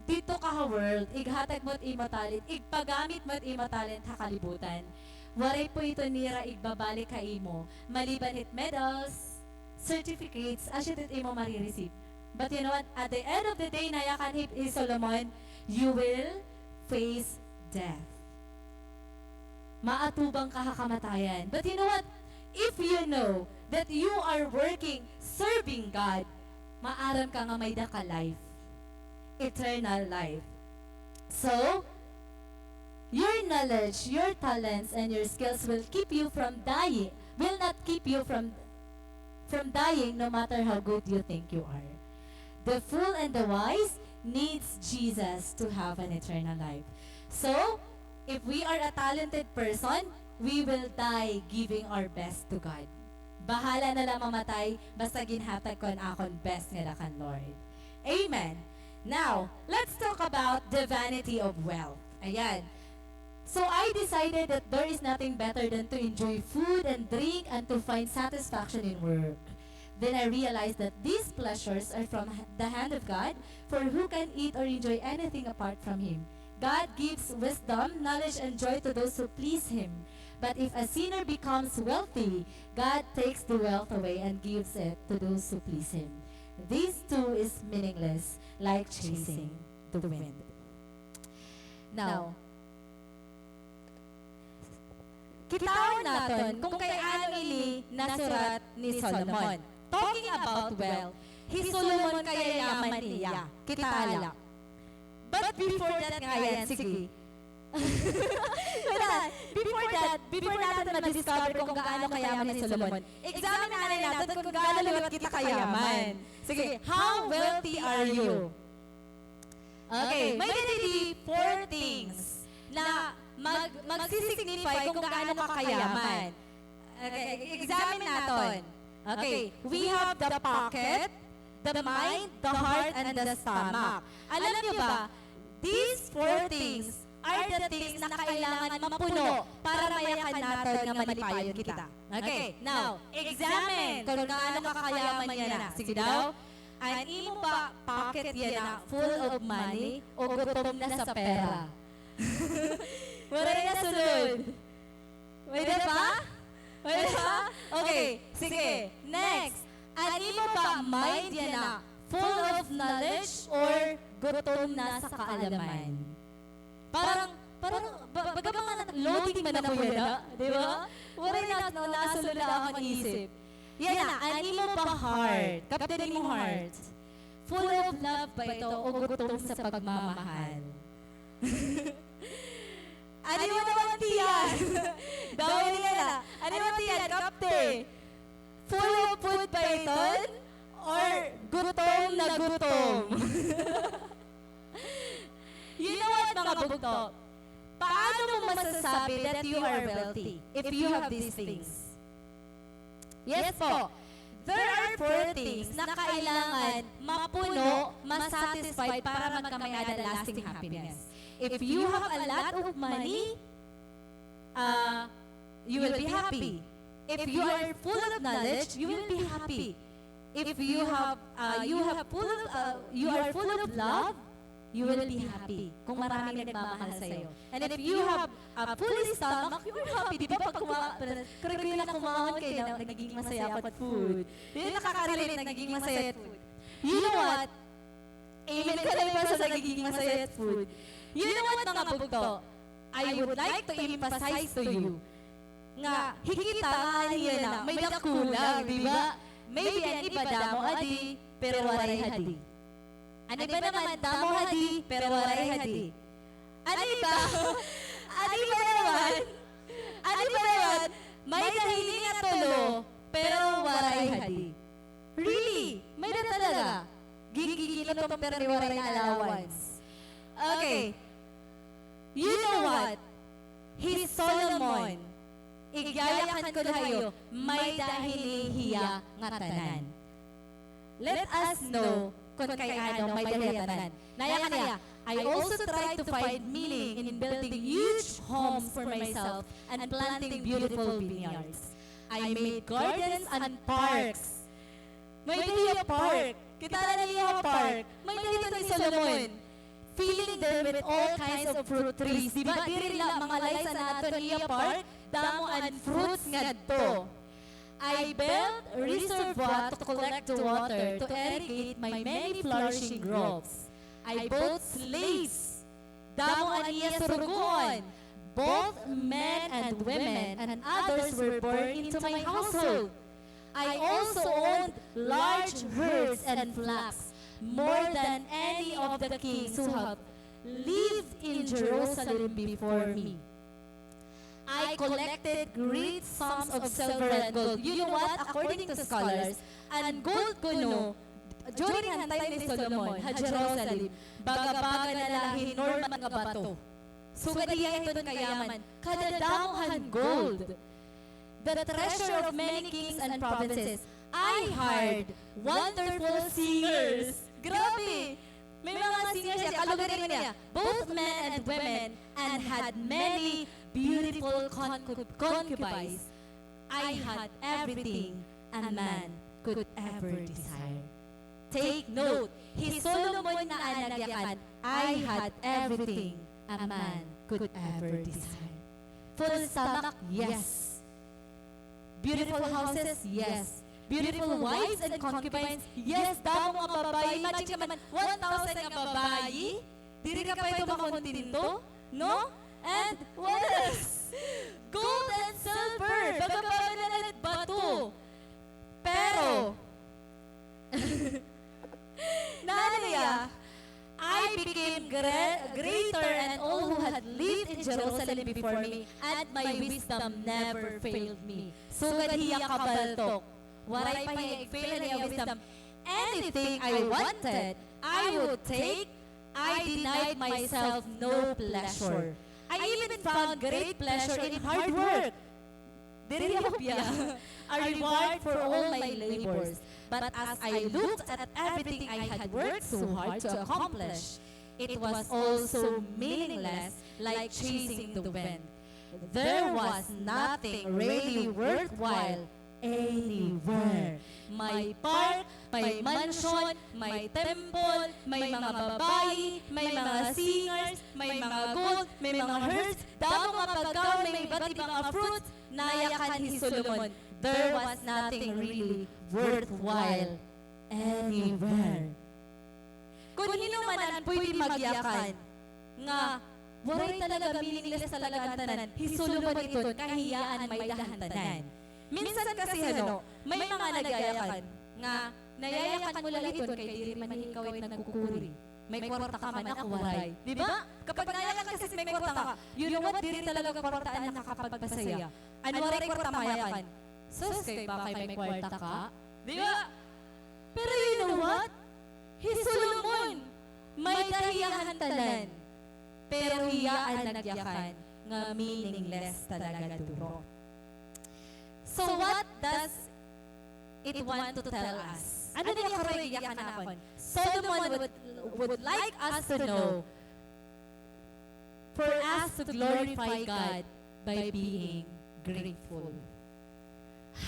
didto ka ha world, ighatag mo it imo talent, igpagamit mo it imo talent ha kalibutan, waray po ito nira igbabalik ha imo, maliban hit medals, certificates, asya it imo mare-receive. But you know what? At the end of the day, nayakan hi, hi Solomon, you will face death. Maatubang ka ha kamatayan. But you know what? If you know that you are working, serving God, maaram ka nga may-ada ka life. Eternal life. So, your knowledge, your talents, and your skills will keep you from dying, will not keep you from from dying no matter how good you think you are. The fool and the wise needs Jesus to have an eternal life. So, if we are a talented person, we will die giving our best to God. Bahala na la mamatay, basta ginhatag ko an akon best ngada kan Lord. Amen. Now, let's talk about the vanity of wealth. Ayan. So I decided that there is nothing better than to enjoy food and drink and to find satisfaction in work. Then I realized that these pleasures are from h-, the hand of God, for who can eat or enjoy anything apart from Him? God gives wisdom, knowledge, and joy to those who please Him. But if a sinner becomes wealthy, God takes the wealth away and gives it to those who please Him. This too is meaningless, like chasing the wind. Now, kitaon naton kon kay ano ini nasurat ni Solomon. Talking about wealth, hi Solomon kayayaman niya. Kita la. But before that, ngayan, sige. Wait lang. Before that, before naton ma-discover kon gaano kayaman hi Solomon, examine anay naton kon gaano liwat kita kayaman. Sige, how wealthy are you? Okay, may-ada didi four things na mag-, magsi-signify kon gaano ka kayaman. Okay, examine naton. Okay, we have the pocket, the mind, the heart, and the stomach. Alam niyo ba, these four things are the things na kailangan mapuno para mayakan naton nga malipayon kita. Okay, now, examine kon gaano ka kayaman yana. Sige daw. An imo ba pocket yana full of money o gutom na sa pera? Waray nasunod. May-ada pa? May-ada pa? Okay, sige. Next. An imo ba mind yana full of knowledge or gutom na sa kaalaman? Parang, parang, ba-, baga mga loading man ako yana, di ba? Waray na, na, nasunod an akon isip. Yana, an imo ba heart? Kapti an imo heart. Full of love ba ito o gutom sa pagmamahal? An imo naman tiyan? Daw ini yana. An imo tiyan, kapti? Full of food ba iton? Or gutom na gutom? You know what, mga bugto? Paano mo masasabi that you are wealthy if you have these things? Yes po. There are four things na kailangan mapuno, ma-satisfied para magkamay-ada lasting happiness. If you have a lot of money, uh, you will be happy. If you are full of knowledge, you will be happy. If you have, uh, you have full of, uh, you are full of love, you will be happy kung maraming nagmamahal sa'yo. And if you have a full stomach, you are happy. Di ba pag kuma-, kaya ko na kumaon kay na, nagiging masaya ako at food. Yun, nakaka-relate, nagiging masaya at food. You know what? Amen ka na ba sa nagiging masaya at food? You know what, mga bugto? I would like to emphasize to you nga hikit nga niya na may-ada kulang, di ba? Maybe an iba damo adi, pero waray hadi. An iba naman damo hadi, pero waray hadi. An iba, an iba naman, an iba naman, may-ada hini nga tulo, pero waray hadi. Really? May-ada talaga. Gin-, gin-, ginutom pirmi, waray na allowance. Okay. You know what? Hi Solomon, igyayakan ko la ha iyo, may-ada hini hiya nga tanan. Let us know kon kay ano may-ada hiya tanan. Nayakan niya, "I also tried to find meaning in building huge homes for myself and planting beautiful vineyards. I made gardens and parks." May-ada hiya park. Kita na niyo ha park. May-ada hiton hi Solomon. "Filling them with all kinds of fruit trees." Di ba, diri la mga lights an aton iya park, damo an fruits ngadto. "I built reservoir to collect the water to irrigate my many flourishing groves. I bought slaves." Damo an iya surugoon. "Both men and women and others were born into my household. I also owned large herds and flocks, more than any of the kings who have lived in Jerusalem before me. I collected great sums of silver and gold." You know what? According to scholars, an gold kuno, during an time ni Solomon, ha Jerusalem, baga-baga na la hin normal nga bato. Sugad hiya iton kayaman, kadadamo han gold. "The treasure of many kings and provinces. I hired wonderful singers." Grabe! May mga singers hiya, kalugaringon niya. "Both men and women, and had many beautiful concub-, concubines. I had everything a man could ever desire." Take note, hi Solomon nga an nagyakan, "I had everything a man could ever desire." Full stomach, yes. Beautiful houses, yes. Beautiful wives and concubines, yes. Damo nga babayi. Imagine ka man, one thousand nga babayi. Diri ka pa ito makontento, no? And what else? Gold and silver. Baga-baga na la hin bato. Pero, Nana niya, "I became gre-, greater and all who had lived in Jerusalem before me, and my wisdom never failed me." Sugad hiya kabaltok. Waray pa hiya ig-fail an iya wisdom. "Anything I wanted, I would take. I denied myself no pleasure. I even found great pleasure in hard work." Diri hiya hupya. "A reward for all my labors. But as I looked at everything I had worked so hard to accomplish, it was all so meaningless, like chasing the wind. There was nothing really worthwhile anywhere." May park, may mansion, may temple, may mga babayi, may mga singers, may mga gold, may mga herds, damo nga pagkaon, may iba't iba nga fruits, nayakan hi Solomon, there was nothing really worthwhile anywhere. Kon hin-o man an pwede magyakan nga waray talaga, meaningless talaga an tanan, hi Solomon iton, kay hiya an may-ada han tanan. Minsan kasi, ano, may mga nagyayakan nga nayayakan mo la iton kay diri man ikaw it nagkukuri. May kwarta ka man, ako waray. Di ba? Kapag nayakan kasi may kwarta ka, you know what? Diri talaga kwarta an nakakapagpasaya. An waray kwarta mayakan, "Sus, kay bakay may kwarta ka." Di ba? Pero you know what? Hi Solomon, may-ada hiya han tanan. Pero hiya an nagyakan nga meaningless talaga duro. So what does it want to tell us. Ano niya karuyag iyakan nakon? Solomon would, would like us to know for us to glorify God by being grateful.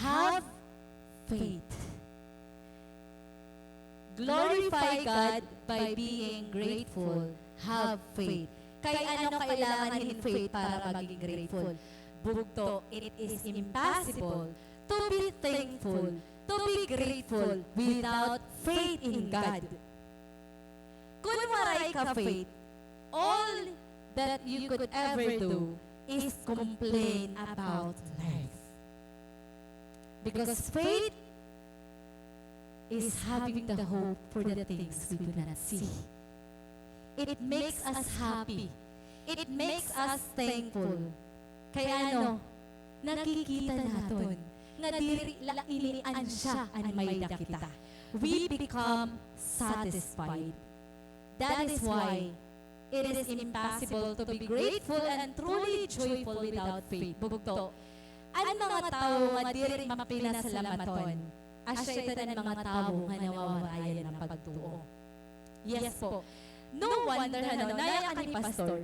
Have faith. Glorify God by being grateful. Have faith. Kay ano kailangan hin faith para maging grateful? Bugto, it is impossible to be thankful, to be grateful without faith in God. Kun waray ka faith, all that you could ever do is complain about life. Because faith is having the hope for the things we do not see. It makes us happy. It makes us thankful. Kay ano, nakikita naton nga diri la ini an siya an may-ada kita. We become satisfied. That is why it is impossible to be grateful and truly joyful without faith. Bugto, an mga tawo nga diri mapinasalamaton, asya iton an mga tawo nga nawawarayan han pagtuo. Yes po. No wonder, ano, naya kan hi Pastor,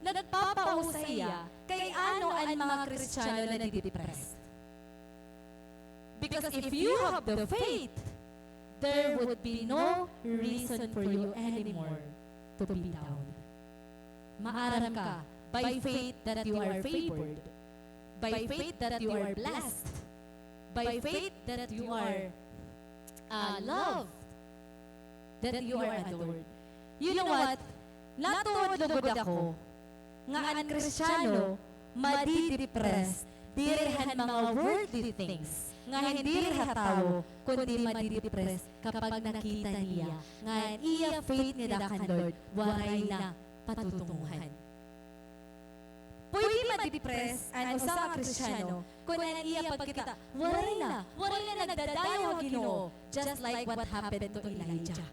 nagpapausa hiya kay ano an mga Kristiyano nadidepressed. Because if you have the faith, there would be no reason for you anymore to be down. Maaram ka, by faith that you are favored, by faith that you are blessed, by faith that you are, uh, loved, that you are adored. You know what? Natuod lugod ako nga an Kristiyano madidepress diri han mga worldly things nga hin diri ha tawo, kundi madidepress kapag nakita niya nga an iya faith ngada kan Lord waray na patutunguhan. Pwede ma-depress an usa nga Kristiyano kun an iya pagkita, waray na, waray na nagdadayaw ha Ginoo, just like what happened to Elijah.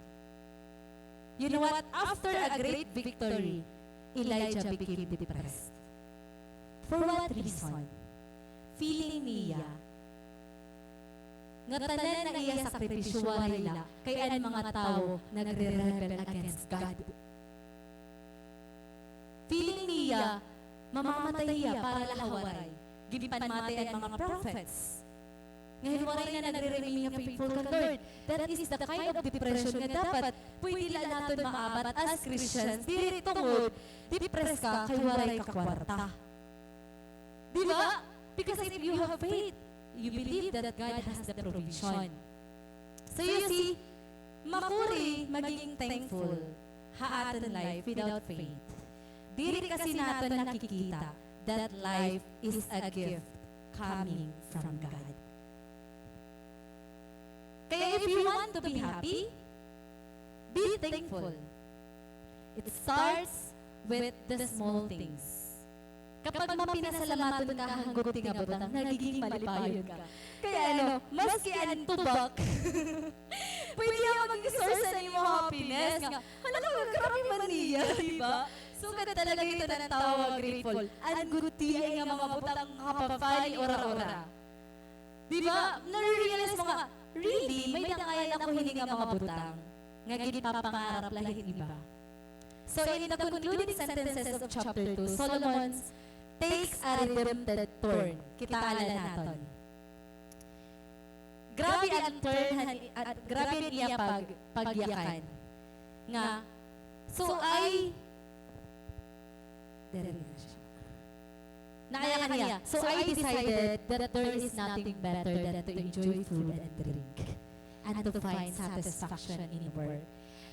You know what? After a great victory, Elijah became depressed. For what reason? Feeling niya nga tanan nga iya sakripisyo waray la kay an mga tawo nagre-rebel against God. Feeling niya, mamamatay hiya para la ha waray. Ginpanmatay an mga prophets. Nga hin waray na nagre-remain nga faithful kan Lord. That is the kind of depression nga dapat pwede la naton maabat as Christians. Diri tungod, depressed ka kay waray ka kwarta. Di ba? Because if you have faith, you believe that God has the provision. So you see, makuri maging thankful ha aton life without faith. Diri kasi naton nakikita that life is a gift coming from God. Kaya if you want to be happy, be thankful. It starts with the small things. Kapag mapinasalamaton ka han gudti nga butang, nagiging malipayon ka. Kaya ano, maski an tubak, pwede hiya maging source han imo happiness. Nga, hala, grabe man niya, di ba? Sugad talaga ito nga tawo nga grateful. An gutiay nga mga butang nga papali ora-ora. Di ba? Nare-realize mo nga, really, may-ada ngay-an ako hini nga mga butang nga ginpapangarap la hin iba. So, in the concluding sentences of chapter two, Solomon takes a redempted turn. Kitaa la naton. Grabe an turn han, at grabe an iya pag-, pagyakan. Nga, so I, diri na siya. Naya kaniya. So I decided that there is nothing better than to enjoy food and drink and to find satisfaction in work.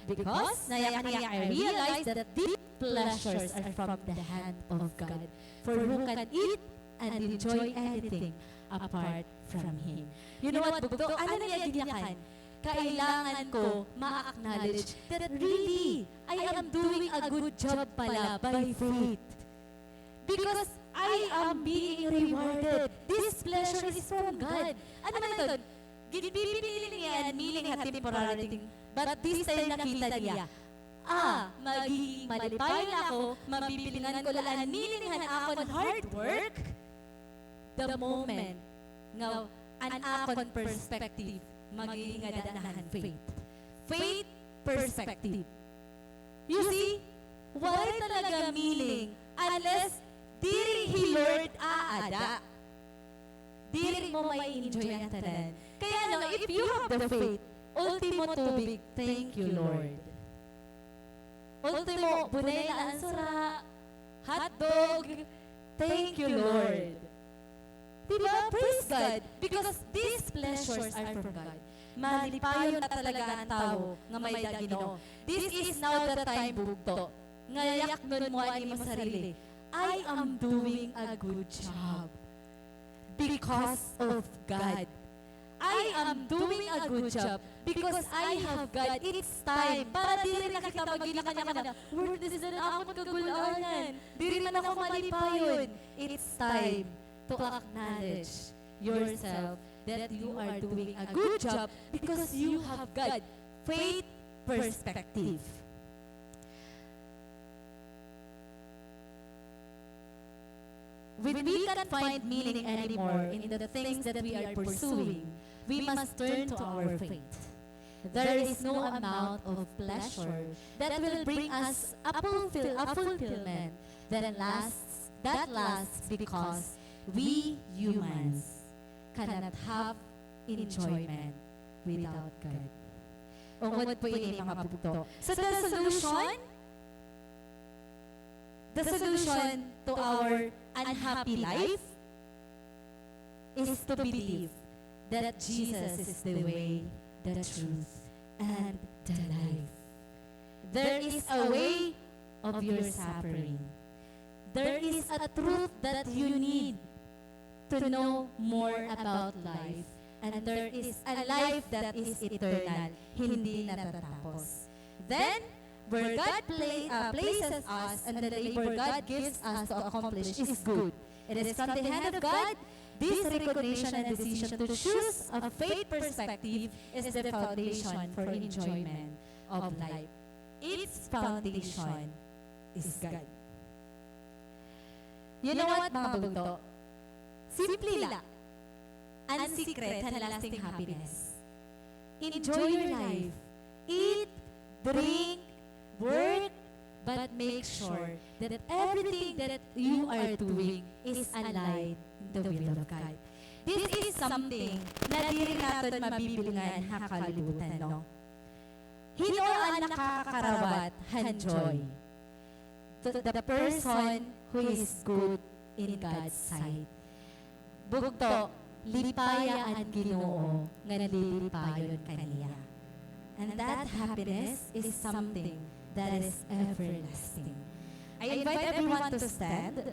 Because, naya kaniya, I realized that these pleasures are from the hand of God. For who can eat and enjoy anything apart from Him? You know what, bugto? Ano niya ginyakan? Kailangan ko ma-acknowledge that really, I am doing a good job pala by faith. Because I am being rewarded. This pleasure is from God. Ano man iton? Ginpipili niya an meaning ha temporary thing. But this time nakita niya, ah, magiging malipayon ako, mapipilingan ko la an meaning han akon hard work. The moment nga an akon perspective, magigingada na han faith. Faith perspective. You see, waray talaga meaning unless diri hi Lord aada. Diri mo mai-enjoy an tanan. Kaya, no, if you have the faith, ultimo tubig, "Thank you, Lord." Ultimo, bunay na an sura, hotdog, "Thank you, Lord." Di ba? Praise God. Because these pleasures are from God. Malipayon na talaga an tawo nga may-ada Ginoo. This is now the time, bugto, nga yaknon mo an imo sarili. "I am doing a good job because of God. I am doing a good job because I have God. It's time." Para diri na kita magkanya-kanya, "Worthless na an akon kagul-anan. Diri man ako malipayon." It's time to acknowledge yourself that you are doing a good job because you have God. Faith perspective. When we can't find meaning anymore in the things that we are pursuing, we must turn to our faith. There is no amount of pleasure that will bring us a fulfill-, a fulfillment that lasts, that lasts because we humans cannot have enjoyment without God. Ungod po ini, mga bugto. So the solution, the solution to our unhappy life is to believe that Jesus is the way, the truth, and the life. There is a way of your suffering. There is a truth that you need to know more about life, and there is a life that is eternal, hindi natatapos. Then, where God pla-, uh, places us and the labor God gives us to accomplish is good. It is from the hand of God. This recognition and decision to choose a faith perspective is the foundation for enjoyment of life. Its foundation is God. You know what, mga bugto? Simple la an secret han lasting happiness. Enjoy your life. Eat, drink, work, but make sure that everything that you are doing is aligned in the will of God. This is something na diri naton mabibilngan ha kalibutan, no? Hin-o an nakakarawat han joy? The, the person who is good in God's sight. Bugto, lipaya an Ginoo nga lilipayon ka niya. And that happiness is something that is everlasting. I invite everyone to stand.